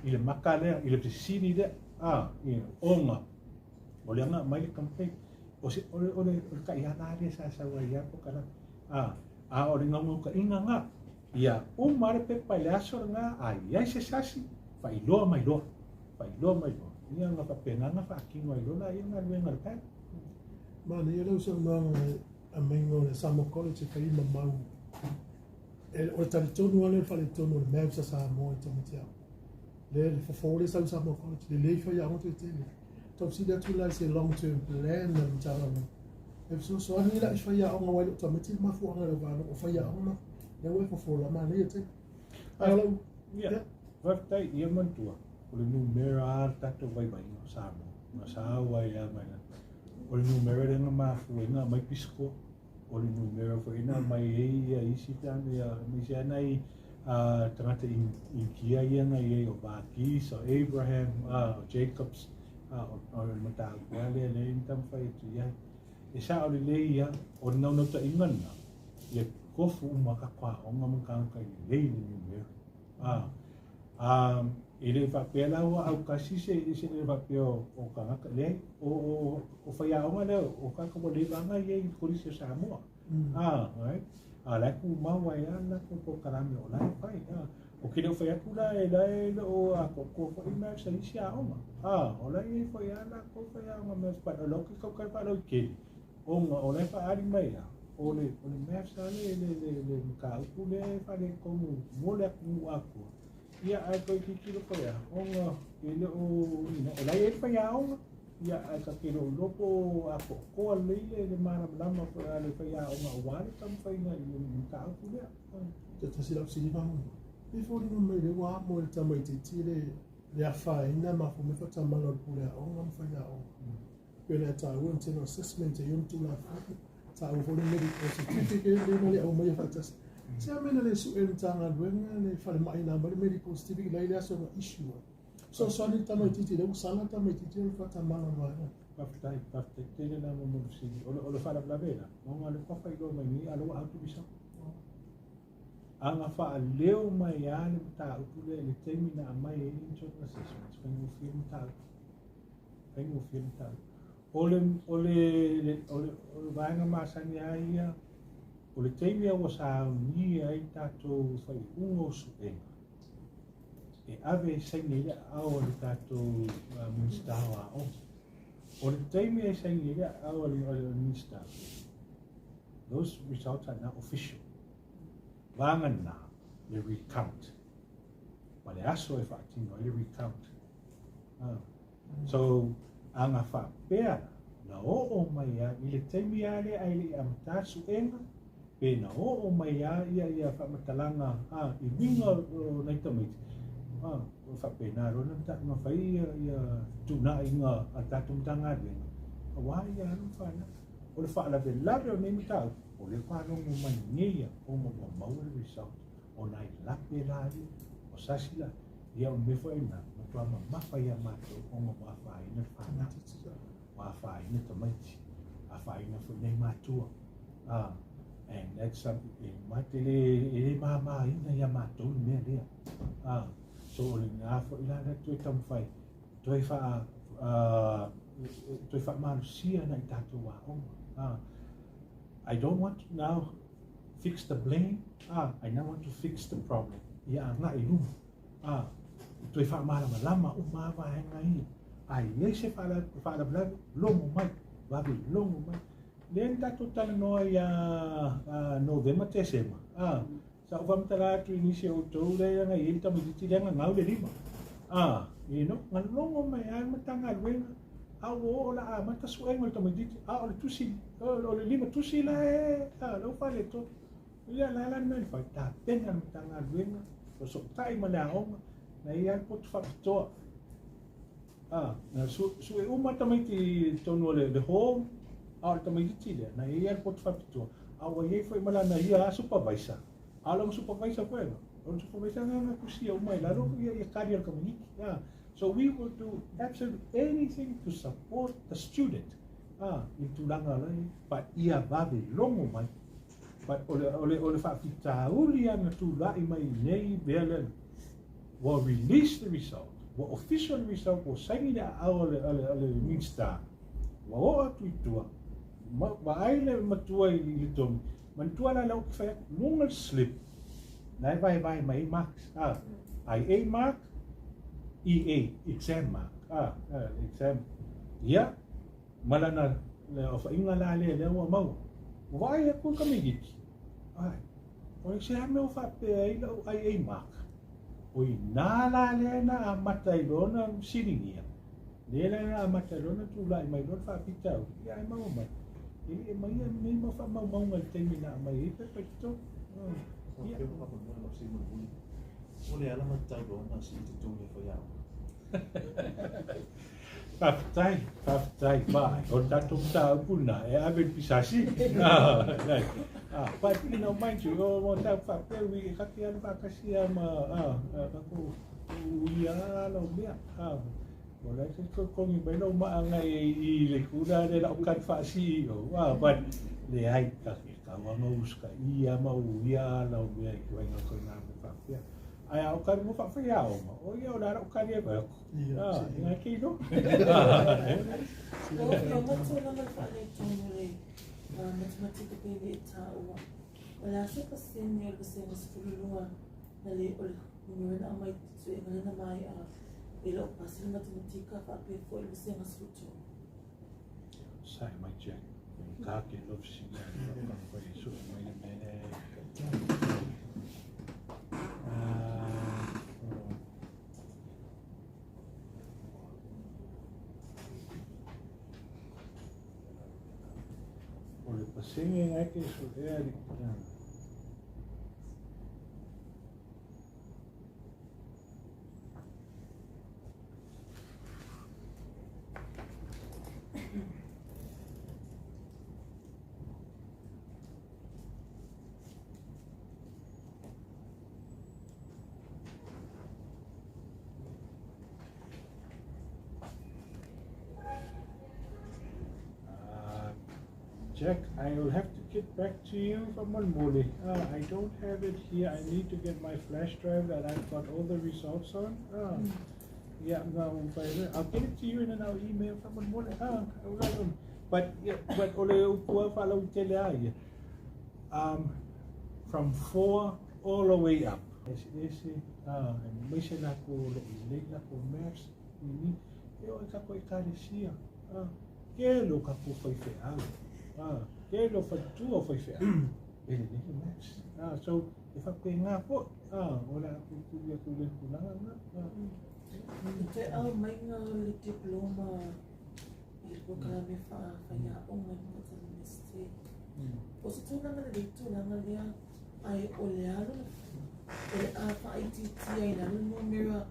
i le maka lea, i le fesili lea, a, i, ona, o le aga mai le complaint, o se, o le, o le, o le taiala lea sa sau ai lava pokalame, a, a o le naunautaiga na, ia uma le pepa i le aso lena, a i ai se sasi, faailoa mai loa, faailoa mai loa, ia ona faapena ona faatino ai loa laia galuega a le panel. Manaia lau saunoaga i aumaiga o le Samoa College e fai ma mau. E, o le talitonu lava lea o le faaletonu o le Mavs a Samoa i tamaiti aoga. Lea le fofo lea sau i Samoa College, lelei faiaoga toetele. Tausili atu la i se long term plan a le Matagaluega. E fesoasoani la i faiaoga aua e le o tamaiti le mafuaaga i lau vaalogo, o faiaoga ma lea ua e fofo la manaia tele. Ae o lau Ia, faafetai, ia manatua, o le numera lava le tatou vaivaiga o Samoa, na sau ai lava mai lalo. O le numera lea na mafua ai ona aumai pisikoa, o le numera foi na aumai ai ia isi pe ana ia, aemaise lava nai tagata Initia ia na i ai o Varghese, o Abraham, o Jacobs, o le mataupu lava lea lea na taumafai atu i ai. E sao lelei ia, o le naunautaiga lena, ia tofu uma tatou aoga ma tagata e lelei le numera. E le faapea la ua autasi se se le faapea o tagata, leai, o faiaoga lea o tagata ua leva ona i ai i le Kolisi o Samoa. Right? A o la e tumau ai lava le latou polokalame o la e fai. Ou te le o fai atu la e la e le o atoatoa foi maths a isi aoga. O la e i ai foi lava latou faiaoga maths, but o la ou te tautai faalauaitele ona o la e faaali mai lava o le o le maths lava le le le le mataupu lea e faaletonu mo le atunuu atoa. Ia ae toe tilotilo foi lava ona e le o you know, o la e i ai le faiaoga, ia ae ta te le o iloa po o atoatoa lelei le le malamalama foi a le faiaoga aua le taumafaiga i le mataupu lea. Te tasi lau fesili faamolemole. E foliga mai lea ua amo e le tamaitiiti le le afaina mafua mai faatamala o le pule aoga ma faiaoga. Pei ona e taua internal assessment e i ai ona Tulafono, taua foi le medical certificate lea na le aumaia faatasi. Se a mea na le sue e le Matagaluega le falemai na aumai le medical certificate la i le aso na issue ai. Fesoasoani le tamaitiiti lea ua sala le tamaitiiti o le faatamala o le vaega. Faafetai, faafetai tele la mo le fesili. O le faalavelave la, ona o lea ua faailoa mai nei a o lea ua out le result. A na faaleo mai lava le mataupu lea i le taimi na aumai ai le internal assessment, faigofie le mataupu. Faigofie le mataupu. O le, o le, o le, o le vaega masani lava ia, o le taimi a ua saunia ai tatou faaiuga o suega, e ave e saini ai le aao a le tatou Minisita o Aoga. O le taimi e saini ai le aao a le Minisita, those results are now official. Vagana le recount. Ma le aso e faatino ai le recount. So, a na faapea na oo mai lava i le taimi lava lea ae le i amata suega, pe na oo mai lava ia ia faamatalaga i uiga o nai tamaiti, o faapena loa na fai ia ia fetuunaiga a le tatou Matagaluega aua ia alu ma fanau. O le faalavelave o nei mataupu, o lea ua logo mai nei ia ona ua maua le result o nai lape la ia, o sasi la, ia o le mea foi lena, matua mamafa ia matou ona ua afaina le fanau, ua afaina tamaiti, afaina foi nai matua. And that's something, e ma te le, e le mamaina ia matou le mea lea. So o lena foi la lea toe taumafai, toe faa, toe faamalosia nai tatou aoga. I don't want to now fix the blame, I now want to fix the problem. Ia agai i luma. Toe faamalamalama uma lava vaega ia. A i ai se faalavelave, logo mai, vave logo mai. Lea na tatou talanoa ia Novema, Tesema, sa ou faamatala atu i nisi o outou lea na i ai le tamaitiiti lea na gau le lima. You know, na logo mai lava le Matagaluega, a ua oo o le a amata suega o le tamaitiiti, a o le tusi, o le lima tusi la e, la ua faaletonu. Ia, la la le mea na fai, tapena le Matagaluega, fesootai ma le aoga, na i ai lava le poto faapitoa. Na sue uma tamaiti i totonu o le hall, a o le tamaitiiti lea, na i ai lava le poto faapitoa, a ua i ai foi ma lana ia lava supervisor. A o lana supervisor foi lena, o le supervisor lena na tusia uma i lalo ia kali a le tamaitiiti. So we will do absolutely anything to support the student i le tulaga o la e i ai, but ia vave logo mai. But o le, o le, o le faafitauli lava na tulai mai i nei mea lea, ua release the result, ua official le result, ua saini le aao a le, a le Minista, ua oo atu i tua, ma, vaai le matua i le togi, manatua la lea ou te fai atu, luga le slip, na e vaevae mai ai marks, IA mark, EA, exam mark, exam, ia, ma lana le aofaiga la lea lea ua maua. Ua vaai atu le tamaititi, ae, o le se a mea ua faapea ai lau IA mark? O i ina la lea na amata ai loa ona fesiligia, lea la na amata ai loa ona tulai mai loa le faafitauli, ia ae maua mai, e le i aumaia nei mau faamaumauga i le taimi na aumai ai pepa i totonu. Ia. O le ala matau loa na sii totogi e faiaoga. Faafetai, faafetai. Ma, o le tatou mataupu lena, e ave i le PSC. But, you know, mind you, o mataupu faapea, ui, e kake alu faatasi lava ma, tatou uia ala o mea. O la e te totogi mai lou maa agai i le kula lea lau kali faa-CEO. But, leai, kake tau lava ona usitaia ma uia ala o mea i ituaiga ituaiga mea faapea. Ae a o kali mo faafaiaoga, o ia o le a lau kali e fai atu. Ah, ngai ke iloa. Lau Afioga tulaga le faaletonu o le matematika pei ona e taua. O le a se pasene o le vasega 12 na le o le numera na aumai i le suega lea na maea e le o pasi le matematika faapea foi le vasega 13? Sai mai Jack, ka ke lo fesili ai ka fai e sue mai le mea lea. O le pasene ngai ke suea le Jack, I will have to get back to you faamolemole. I don't have it here. I need to get my flash drive that I've got all the results on. Yeah, no, I'll get it to you in an email faamolemole. But, yeah, but o le upu lava faalautele a ia, from 4 all the way up. Eseese, aemaise latou o lo o lelei latou maths, ini, e oo i tatou Ekalesia, tele o tatou faifeau, tele o faletua o faifeau, e lelei le maths. So, e faapena foi, o le a tuitui atu i le tulaga lena. I te aumaiga o le diploma i le polokalame faafaiaoga i le Maota Iunivesite, o se tulaga lelei tulaga lea, ae o le a lona, o le a faaitiitia i lalo le numera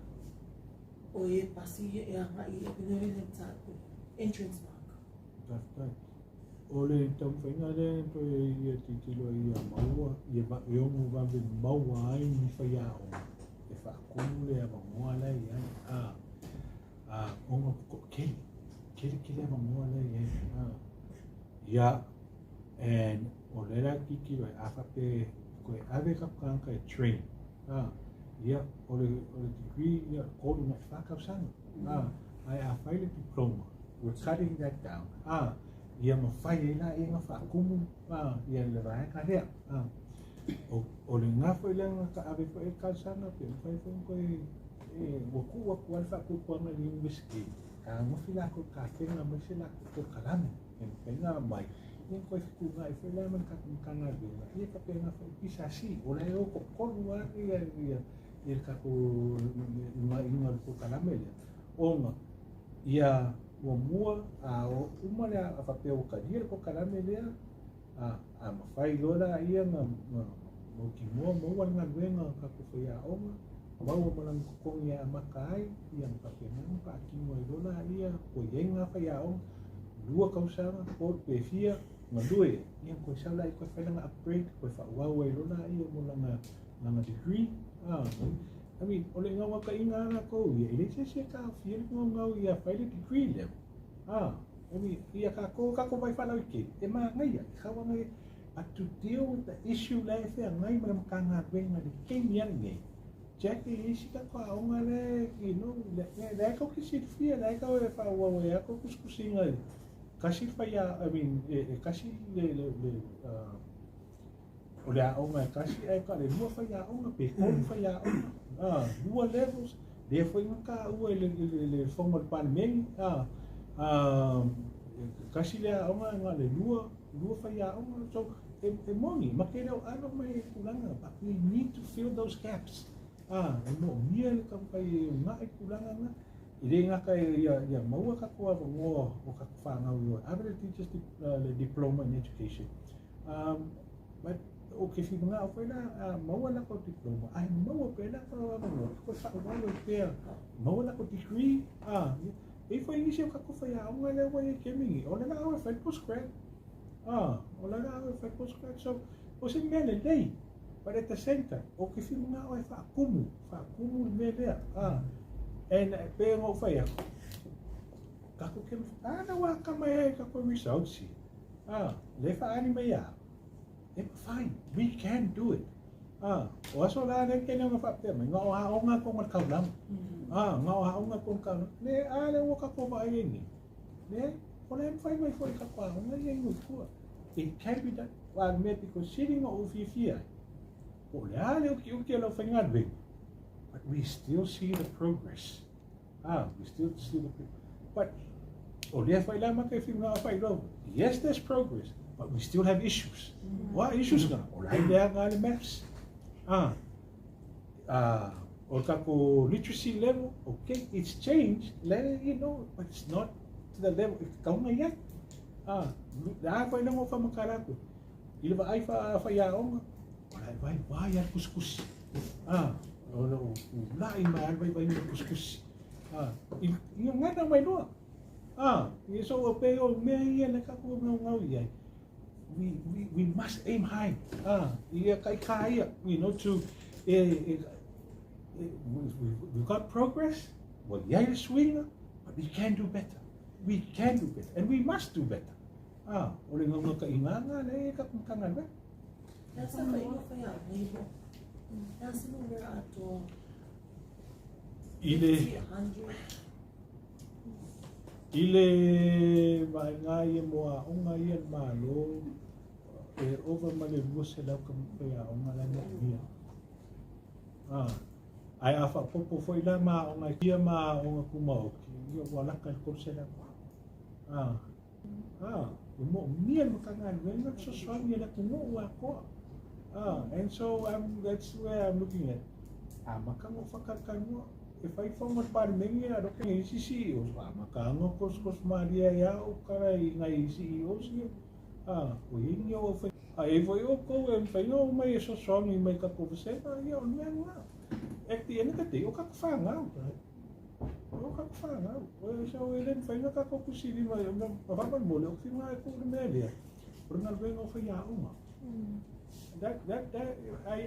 o e pasi e agai i le mataupu, entrance mark. Faafetai. O le taumafaiga lea na toe ia tilotilo ai ia maua, ia e ono vave maua ai ni faiaoga e faatumu le avanoa la e i ai. A, a, ona toatele, tele tele avanoa la e i ai. A, ia, and o lea la tilotilo ai, a faapea e toe ave tatou tagata e train, a, ia, o le, o le degree, ia, 3 agai 4 tausaga. A, ae a fai le diploma, we're cutting that down. A, ia mafai ai laia ona faatumu a, ia le vaega lea. A, o, o lena foi lea na taave foi ai le talosaga pe mafai foi ona toe, e, ua tuu atu lava le faatuatuaga i le University, fetagofi latou i le kafega mai se latou polokalame e mafai ona aumai, ia ona toe fetuunai foi la ma le tatou Matagaluega, ia faapena foi i le PSC, o la e o toatolu lava ia, ia, ia le tatou uunaiga o le polokalame lea, ona ia muamua a uma le a faapea ua talia le polokalame lea, a, a mafai loa laia ona mautinoa maua le galuega a tatou faiaoga, maua ma lana totogi e amata ai, ia ona faapena ona faatino ai loa laia, ua i ai na faiaoga, 2 tausaga, 3 pe fia, galue ai, ia ona toe sau laia toe fai lana upgrade, toe faaauau ai loa laia mo lana lana degree. I mean, o le naunautaiga lava latou ia, e leai se isi e taofia le naunau ia fai le degree level. I mean, ia tatou, tatou vaai faalauaitele, e manaia, e tatau ona but to deal with the issue la e feagai ma le Matagaluega i le taimi lava lenei, Jack, e i ai isi tatou aoga la e, you know, la e tou te silafia, la e tau e faaauau ai lava tou tusitusiga i tasi le faia, I mean, e tasi le, o le aoga e tasi ae ta o le 2 faiaoga pe 3 faiaoga, 2 levels, lea foi na taua i le fono a le Palemene, Tasi le aoga na o le lua, lua faiaoga. So, e moni, ma te le o alo mai e tulaga, but we need to fill those gaps. Ah, e moomia le taumafai e uunai tulaga na. E le gata ia maua tatou avanoa o tatou fanau e o e ave le teachers le diploma in education. But o ke whimanao foi la, a maua latou diploma, ae maua pea latou avanoa e toe faaauau ai pea, maua latou degree, ah, E i foi nisi o tatou faiaoga lea ua i ai i taimi nei, o le laau e fai le postgrad. Ah, o le laau e fai postgrad. So, o se mea lelei, but at the same time, o ke whimanao e whaakumu, whaakumu le mea lea. Ah, and pe ona ou fai atu, tatou ke ana ua akamai ai tatou results ia. Ah, le whaani mai a, e mawhai, we can do it. Ah, o aso la le kene ona whaapea mai, nga o aonga ko nga kaulama. Ah, nga o aonga ko nga kaulama. Le, a le ua kakou vaai ai nei. Le, o le mwhai mai foi kakou aonga ia ingo kua. It can be done. Wa mea piko siri nga o whiwhia ai. O le a le uki uki a lau whaingaluega. But we still see the progress. Ah, we still see the progress. But, o lea whai la maka e whiu ngā whai rau. Yes, there's progress, but we still have issues. What issues ngā? O lai lea ngā le maths. Ah, ah, o kako literacy level, okay, it's changed, le, you know, but it's not to the level, e kaunga ia. Ah, le a whai lango whamakara koe. I le vaai whaiaonga, o lai vai vai a kusikusi. Ah, o le o lai mai a vai vai o kusikusi. Ah, i ngana mai loa. Ah, i so o pe o mea ia le kako ngau ngau i ai. We must aim high. Ah, ia kai ka ia, you know, to, we've got progress, well, ia le suiga, but we can do better. We can do better, and we must do better. Ah, o le ngaunga ka inganga le e ka kanga le. E asa ka ingoa whai a nei mo. E asa mo mera atoa. I le 100. I le vaega ia mo aoga ia le Malo, e ova ma le 200 ka faiaoga la e moomia. Ah, ae a faaopoopo foi la ma aoga ia ma aoga tumaoti, ia ua laka i le 300. Ah, Ah, e moomia le Matagaluega fesoasoani e le atunuu atoa. Ah, and so that's where I'm looking at. Amata ona whakatalanoa, e whai whaonga te Palemene a roke i isi CEOs, amata ana koskos malie ai a o kara i ngai CEOs ia. Ah, o iai ni o whai. A e foi o kou e mwhai o mai e sosoangi mai ka kovasega, ia o le mea nga. At the end of the day, o ka whangau. O ka whangau. O so e le mwhai nga ka kokusi lima, ma whamamole, o whinga e kou le mea lea. O le ngaluega o whai a uma. That,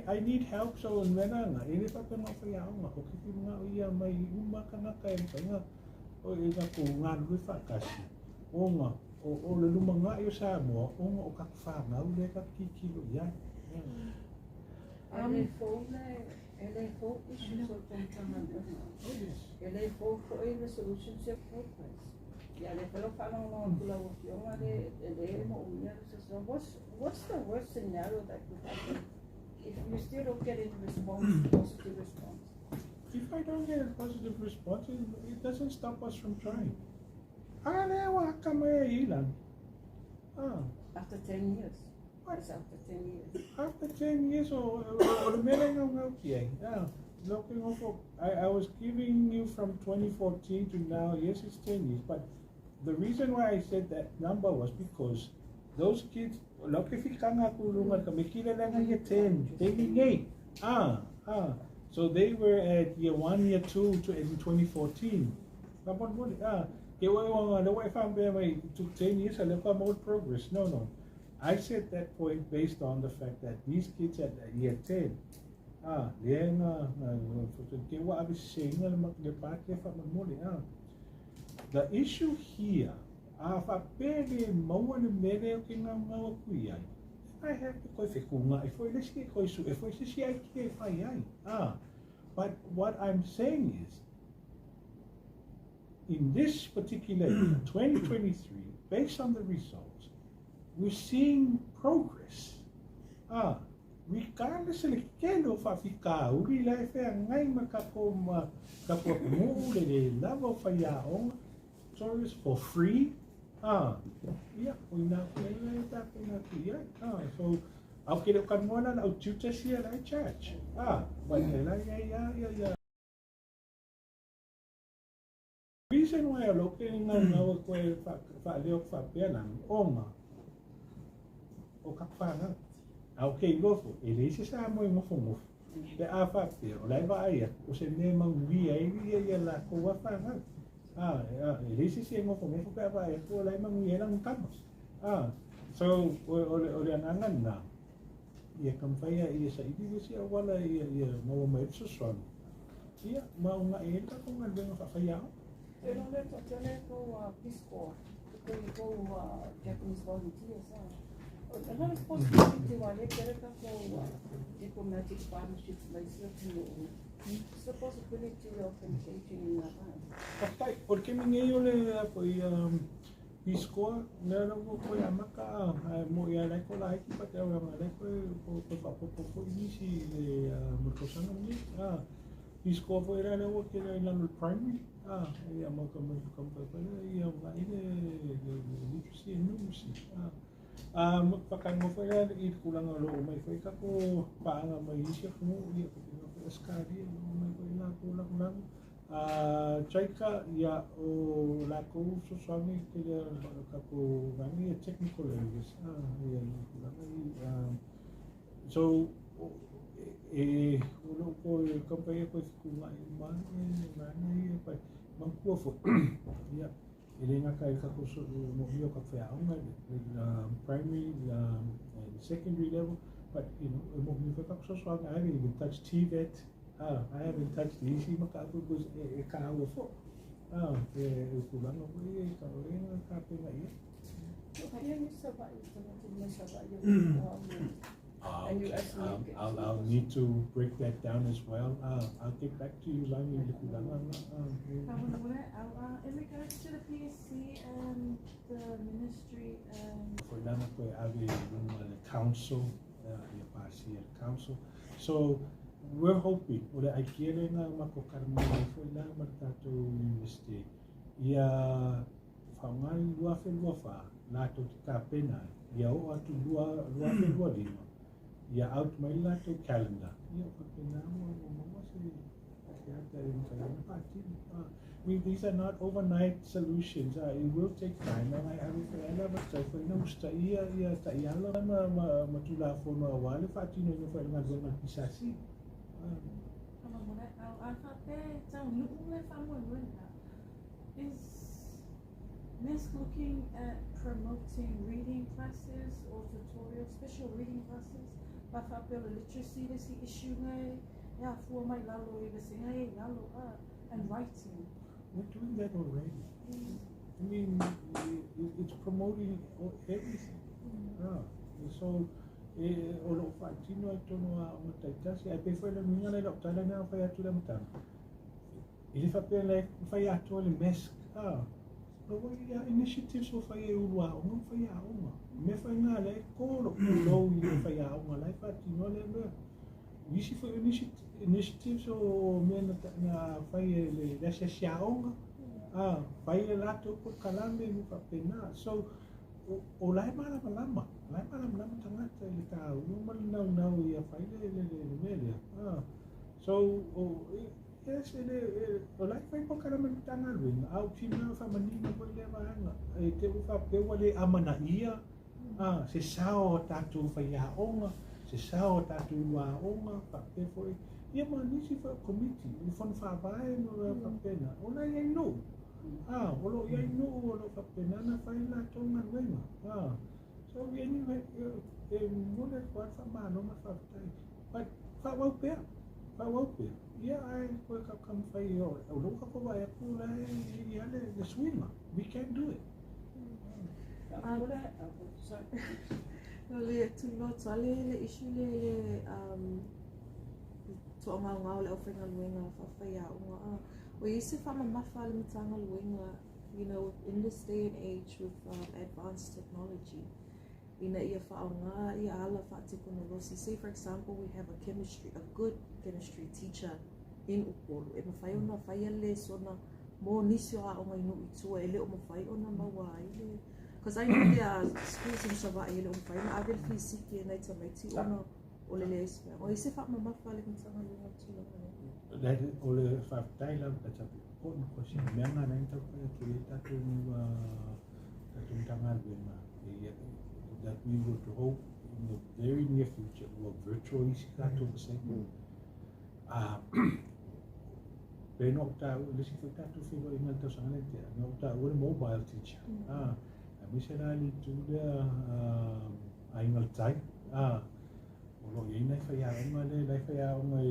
I need help, so mena nga, e le whapena o whai aonga, o ki whinga o ia mai uma kanaka e whainga, o e nga ko ngā lue whakasi, o nga, o le luma ngā i o Samoa, o nga o ka whangau le ka kikilo ia. E le fou le, e le fou issues o tō Matagaluega. Oh, yes. E le fou foi le solutions ya progress. Ia le felo whaalongo atu lau afioga le e le moomia le so what's the worst scenario that could happen if you still don't get any response, positive response? If I don't get a positive response, it doesn't stop us from trying. Ah, le wa haka mai e ilan. Ah. After 10 years. What? It's after 10 years. After 10 years, o le mele ngau ngau ki ai. Ah, looking off of, I was giving you from 2014 to now, yes, it's 10 years, but the reason why I said that number was because those kids, lau ke whikanga ku lunga ka me kila langa year 10, they be 8. Ah, ah. So they were at year 1, year 2 to, in 2014. Ka mon mon, ah, ke wa wa le wa whaambea mai, it took 10 years, a le kwa more progress. No, no. I said that point based on the fact that these kids at year 10, ah, le nga, ke wa ave senga le le pake wha mon ah. The issue here, a whapere maua le mere o ke ngau ngau aku i ai. I have to koe whekunga, e foi le si e koe su, e foi se si ai ki e whai ai. Ah, but what I'm saying is, in this particular year, 2023, based on the results, we're seeing progress. Ah, regardless le kele o whawhikauri la e whea ngai ma kako ma kako akunuu le le lava o whaiaonga, service for free. Ia, o ina foi la e tapena atu i ai. So, au ke le o kanoa la au tutors ia la e charge. Vai nei la ia ia ia ia. Reason why o lo ke ngau ngau e koe wha leo wha pea lang, onga, o ka whanau. Au ke ilofo, e le isi sa mo i ngofo ngofo. Pe a wha pea, o lai wa ai, o se me manguia e ia ia la ko wa whanau. E le isi se ngofo ngofo pe a wa ai, o lai manguia lang kama. So, o le ananga na, ia kamwhaia ia sa ili le si awala ia ia maua mai fesoasoani. Ia, ma o ngā e ka ko ngā lenga whawhai ao. Te no le to tele ko Peace Corps, ko ko Japanese volunteers. Another possibility wa le kere ka ko diplomatic partnerships mai sia tino. It's the possibility of engaging in that. Papai, o ke mingi o le ko i Peace Corps, le ra ko ko ya maka mo ia lai ko lai ki pa te au nga lai ko ko ko pa po po i si le mo ko sanga ni. Peace Corps fo era le o ke le lalo primary. Ia mo ka mo ka pa pa ia nga i le literacy and numeracy. Mo pa ka mo fo era i kulanga lo mai fo ka ko paanga mai isi ko mo ia ko ko skari mo mai ko la ko la la. Chaika ia o la ko so sami ke le ka ko vangi technical areas. Ia kulanga i so e o lo ko ka pa ia ko ku ngai ma e ma ia pa mangkua fo ia e le ngaka e ka ko so mo mio ka whea onga primary and secondary level, but you know mo mio ka so so I haven't even touched TVET. I haven't touched the isi maka because e ka aua fo. E kulanga fo e ka o e ngā ka penga ia. And you Okay. ask me if I'll need to break that down as well. I'll get back to you, Lani. In regards to the PSC and the ministry and For Lana koe ave lunga le council, ia pasi le council. So we're hoping, o le aikele ngā mako karamua fo i la ma le tātou university, ia whaungai lua whenua wha, lātou te tāpena, ia o atu lua whenua lima, ia out mai lātou calendar. Ia whapena mua mua se ate ata e mwhai pātini. I mean, these are not overnight solutions. It will take time. And I have a lava tau whai na usta ia ia ta iala ma tula whono a wale whaatino ina whai ngā zenga pisasi. Is NESC looking at promoting reading classes or tutorials, special reading classes? Pa whapea literacy le si issue ngai, ia fua mai lalo i le ngai lalo and writing. We're doing that already. I mean, it's promoting everything. So, o lo whaatino ai tono a o mataitasi, ai pe whai le minga le lau tala nea whai atu le matanga. I le whapea le whai atoa le MESC. No wai ia initiatives o whai e urua onga whai a onga. Me whai ngā le kōro kūrou i le whai a onga lai whaatino le mea. Wisi whai initiatives o mea na whai e le lesia sia onga. Whai e lātou ko kalame mu whapena. So, o lai malama lama. Lai malama lama tangata i le tā ua ma le nau nau ia whai le le mea lea. So, yes, o lai whai po kalame le tanga luenga. Au tina wha manina ko le wahanga. E te uwha pewa le amana ia. Se sao o tātou whai a onga. Se sao o tātou ua onga. Wha foi. Ia ma nisi wha komiti. Le whana whaavae no whapena. O lai ai no. O lo iai no o lo whapena na whai la tonga luenga. So anyway, e mole kwa wha māno ma whaptai. But wha wau pea. Wha wau pea. Ia ai koe ka kam whai o. O lo ka kowa e kula e ia le swinga. We can do it. Le tulo tuale le issue le toa ngau ngau le ofenga luenga whawhai a unga. O isi whama mawha le matanga luenga, you know, in this day and age with advanced technology, ina ia whaonga, ia ala wha-tekonolosi. Say, for example, we have a good chemistry teacher in Upolu. E mawhai ona whaia le sona Mo nisi o aoga i nuu i tua e le o mafai ona maua ai le Cause I know there are schools in Savaii e le o mafai ona ave le fisiki e nai tamaiti ona o le leai o se feaga. O ai se faamamafa a le Matagaluega i le tulaga lea? That o le faafetai lava, that's a important question. O mea na lea na taumafai atu i ai tatou tatou Matagaluega that we would hope in the very near future ua virtual isi tatou vasega. Pe na ou taua i le isi foi tatou feiloaiga i le tausaga lea na tea, na ou taua le mobile teacher. Aemaise la le itu lea Aiga i le Tai. O lo o i ai nai faiaoga lea, nai faiaoga i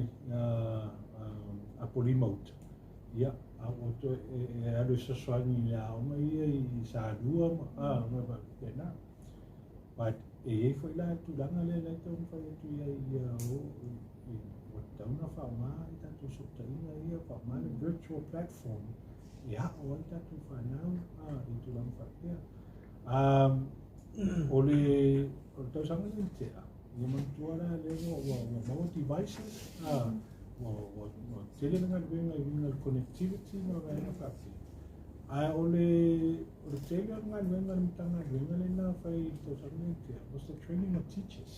Apolima uta. Ia, a ua toe e alu e fesoasoani i le aoga ia i Salua ma mea faapena. But e i ai foi la le tulaga lea la e taumafai atu i ai ia o ua tatau ona faaaoga i tatou fesootaiga ia, faaaoga le virtual platform e ao ai tatou fanau i tulaga faapea. O le o le tausaga lea na tea, ia manatua la lea ua ua ua maua devices, ua ua ua tele le galuega i uiga i le connectivity ma vaega faapea. Ae o le o le tele o le galuega a le Matagaluega lea na fai i le tausaga lea na tea, was the training of teachers.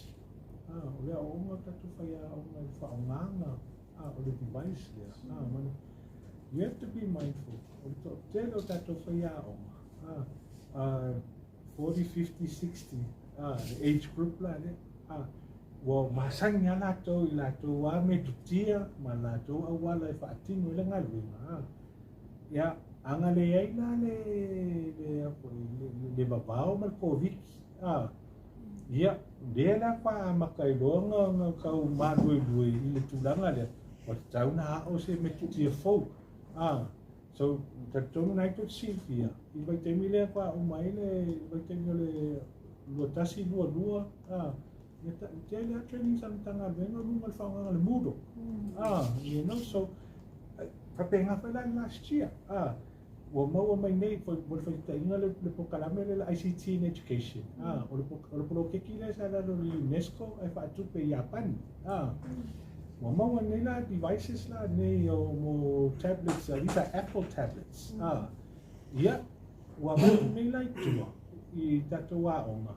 O le aoaoga o tatou faiaoga i le faaaogaga o le device lea. You have to be mindful, o le toatele o tatou faiaoga, 40, 50, 60, le age group la lea, ua masani lava latou i latou lava metotia ma latou auala e faatino ai le galuega. Ia, a na leai la le, le, le, le vavao ma le Koviti, ia, lea la faatoa amata ai loa ona tau maluelue i le tulaga lea, ua tatau ona ao se metotia fou. So, talitonu na tou te silafia, i le vaitaimi lea faatoa uma ai le vaitaimi o le 21, 22, ia tele lava trainings a le Matagaluega i luga o le faaaogaina o le Moodle. So, faapena foi la last year. Ua maua mai nei, mo le faitaitaiga le polokalame lea le ICT in Education. O le poloketi lea sa lalo i le UNESCO ae faatupe i Iapani. Ua maua nei la devices la nei o mo tablets, these are Apple tablets. Ia, ua avatu nei la i tua i tatou aoga.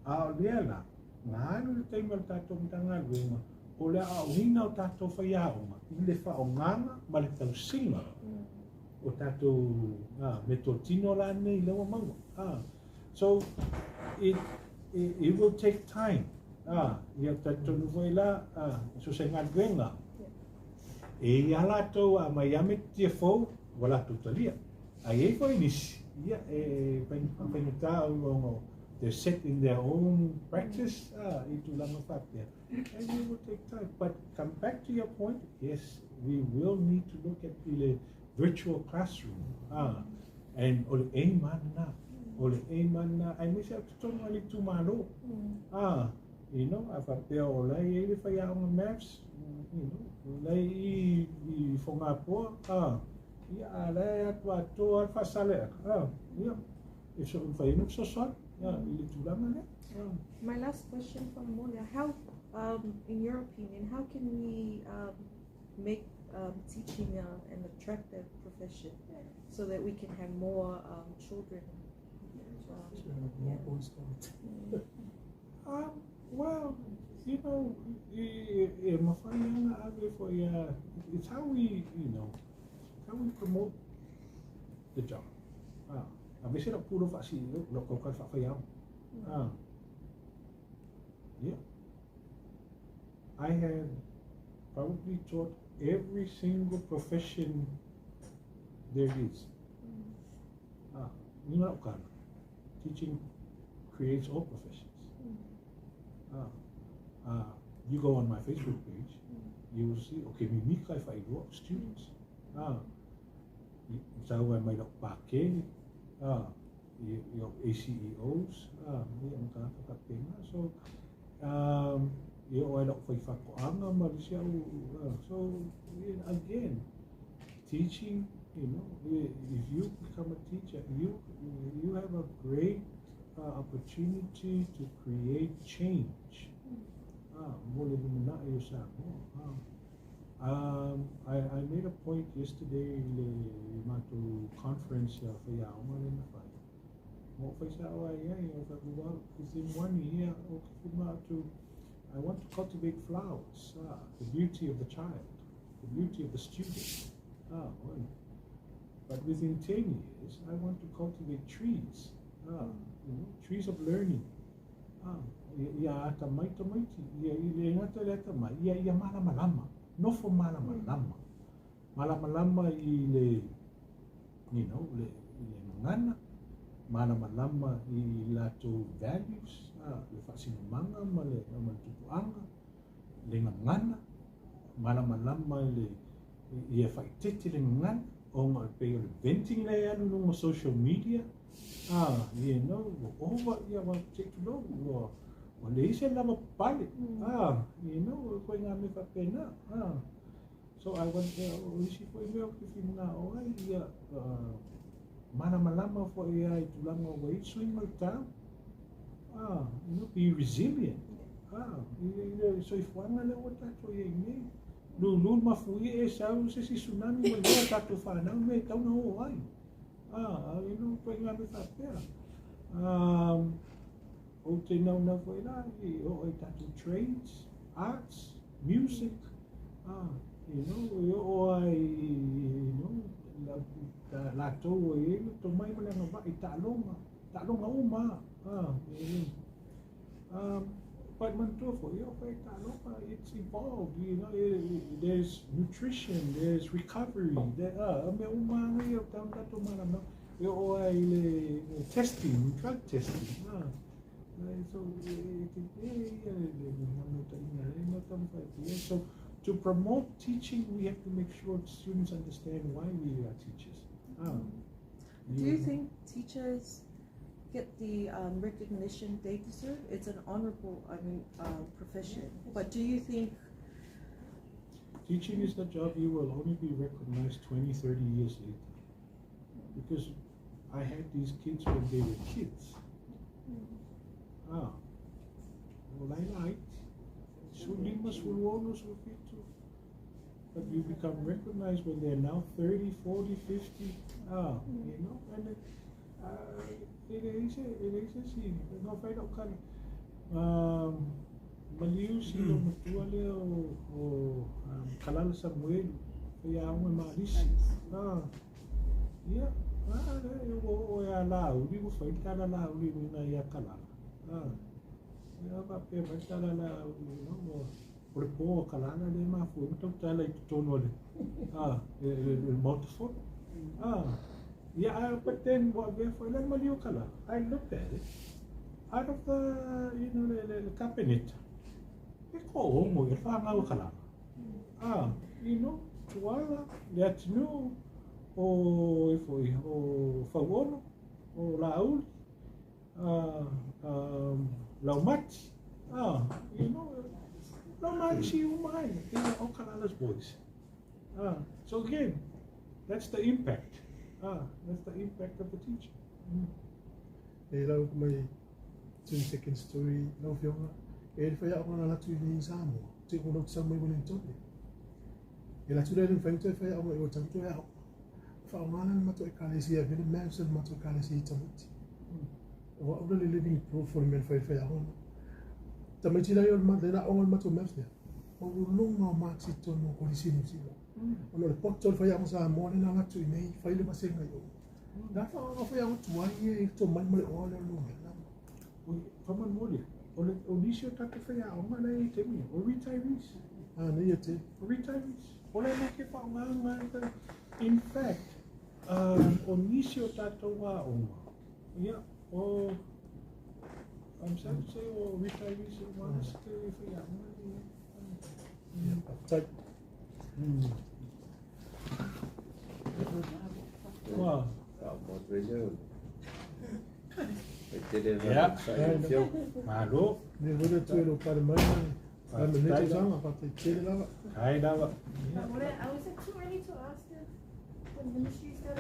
A o lea la, na alu le taimi o le tatou Matagaluega, o le aoaoina o tatou faiaoga i le faaaogaga ma le tausiga o tatou meatotino la nei lea ua maua. So, it will take time. Ia talitonu foi la, so se galuega, e ia latou a mai a metotia fou, ua latou talia. A i ai foi nisi, ia, e faigata ona they're set in their own practice i tulaga faapea. And it will take time. But come back to your point, yes, we will need to look at the virtual classroom. And o le aim lena, o le aim lena, aemaise au totonu o le itumalo. A faapea o la e i ai le faiaoga maths, o la e i Fogapoa, ia, a la e atu atoa le faasaleaga, ia, e so mafai ona fesoasoani i le tulaga lea. My last question for Molia, how, in your opinion, how can we make teaching an attractive profession so that we can have more children? More boys go. Well, e mafai ona ave foi it's how we, you know, how we promote the job. Aemaise lau pule faa-CEO, lau kaukau faafaiaoga. Yeah. I have probably taught every single profession there is. Ni lau kala. Teaching creates all professions. You go on my Facebook page, you will see, okay, mimika e whailua students. Sa ua mai lau pākele, i ACEOs, ia matata faapena. So, ia o ai lau whaiwhakoanga ma le sia so, again, teaching, if you become a teacher, you have a great opportunity to create change. Mo le lumanai o Samoa. I made a point yesterday i le matou conference a faiaoga lea na fai. Ma ou fai sao lava i ai, ou fai atu, well, within one year, ou te fia atu, I want to cultivate flowers, the beauty of the child, the beauty of the student. Oi. But within 10 years, I want to cultivate trees, trees of learning. Ia atamai tamaiti, ia i le gata i le atamai, ia malamalama, nofo malamalama. Malamalama i le, you know, le gagana, malamalama i latou values, le faasinomaga ma le tupuaga, le gagana, malamalama i le ia faaitete le gagana, ona e pei o le venting lea e alu i luga o social media, ua ova ia ua se i tulou, ua leai se lava papale, ituaiga mea faapena. So I want, o isi foi mea ou te fia manao ai, ia malamalama foi ai i tulaga ua i ai suiga o le tau, be resilient, i le soifuaga lea ua tatou i ai nei. Lulu le mafuie e sau se isi tsunami ua iloa tatou fanau mea e tatau ona o ai. Ituaiga mea faapea. Ou te naunau foi la i oo i tatou trades, arts, music, e oo ai latou ua i ai le tomai ma le agavaa i taaloga, taaloga uma lava. But manatua foi, e oo foi i taaloga, it's evolved, there's nutrition, there's recovery, there, mea uma lava ia o tatau ona tatou malamalama. E oo ai i le testing, drug testing. So, e te ia le naunautaiga lea na taumafai atu i ai. So, to promote teaching, we have to make sure students understand why we are teachers. Do you think teachers get the recognition they deserve? It's an honorable, I mean, profession. But do you think Teaching is the job you will only be recognized 20, 30 years later. Because I had these kids when they were kids. O laila ai, 15, 16, 17. But you become recognized when they're now 30, 40, 50. And it, e leai se isi, no fai lau kala. Maliu si lou matua lea o Kalala Samuelu, faiaoga e Malisi. Ia, le, ua oo e a Laauli, ua fai le tala Laauli uiga ia Kalala. Ia, faapea mai le tala Laauli, ua o le pō a Kalala lea e mafua ai ma tautala i totonu o le Maota Fono. Yeah, but then ua avea foi la le maliu o Kalala. I looked at it out of the, le cabinet. E ko ogo i le fanau o Kalala. Tuala, le atunuu, o e foi, o Fauono, o Laauli, Laumati, Laumati uma ai, they were all Kalala's boys. So again, that's the impact. That's the impact of the teacher. E lau mai 2 second story lau afioga e le faiaoga na latu i nei Samoa te ko lau sau mai Wellington e latu le le fai toe faiaoga i o tau toe aoga whaongana le matou ekalesia vele maths le matou ekalesia i tamaiti o au le living proof o le mea fai faiaoga tamaiti lai o le le aoga le matou maths lea maualuluga o marks i totonu o kolisi Niu Sila ona o le poto o le faiaoga Samoa lea na latu i nei fai le vasega i o la whaonga faiaoga tuai ia i tomai ma le oa lea o lumela. Oi, faamolemole, o nisi o tatou faiaoga la e i taimi, o retirees. Ah, nei e te. O retirees. O le ke whaonga. In fact, o nisi o tatou aoga, ia, o, I'm sad to say, o retirees o malas te faiaoga. Yeah, type. Wow. Faamotuese. E tele Ia. Malo. Ne wele tu e lo pare mai. Ai me ne te sanga, pa te tele lava. Ai lava. But was it too early to ask if the ministry's got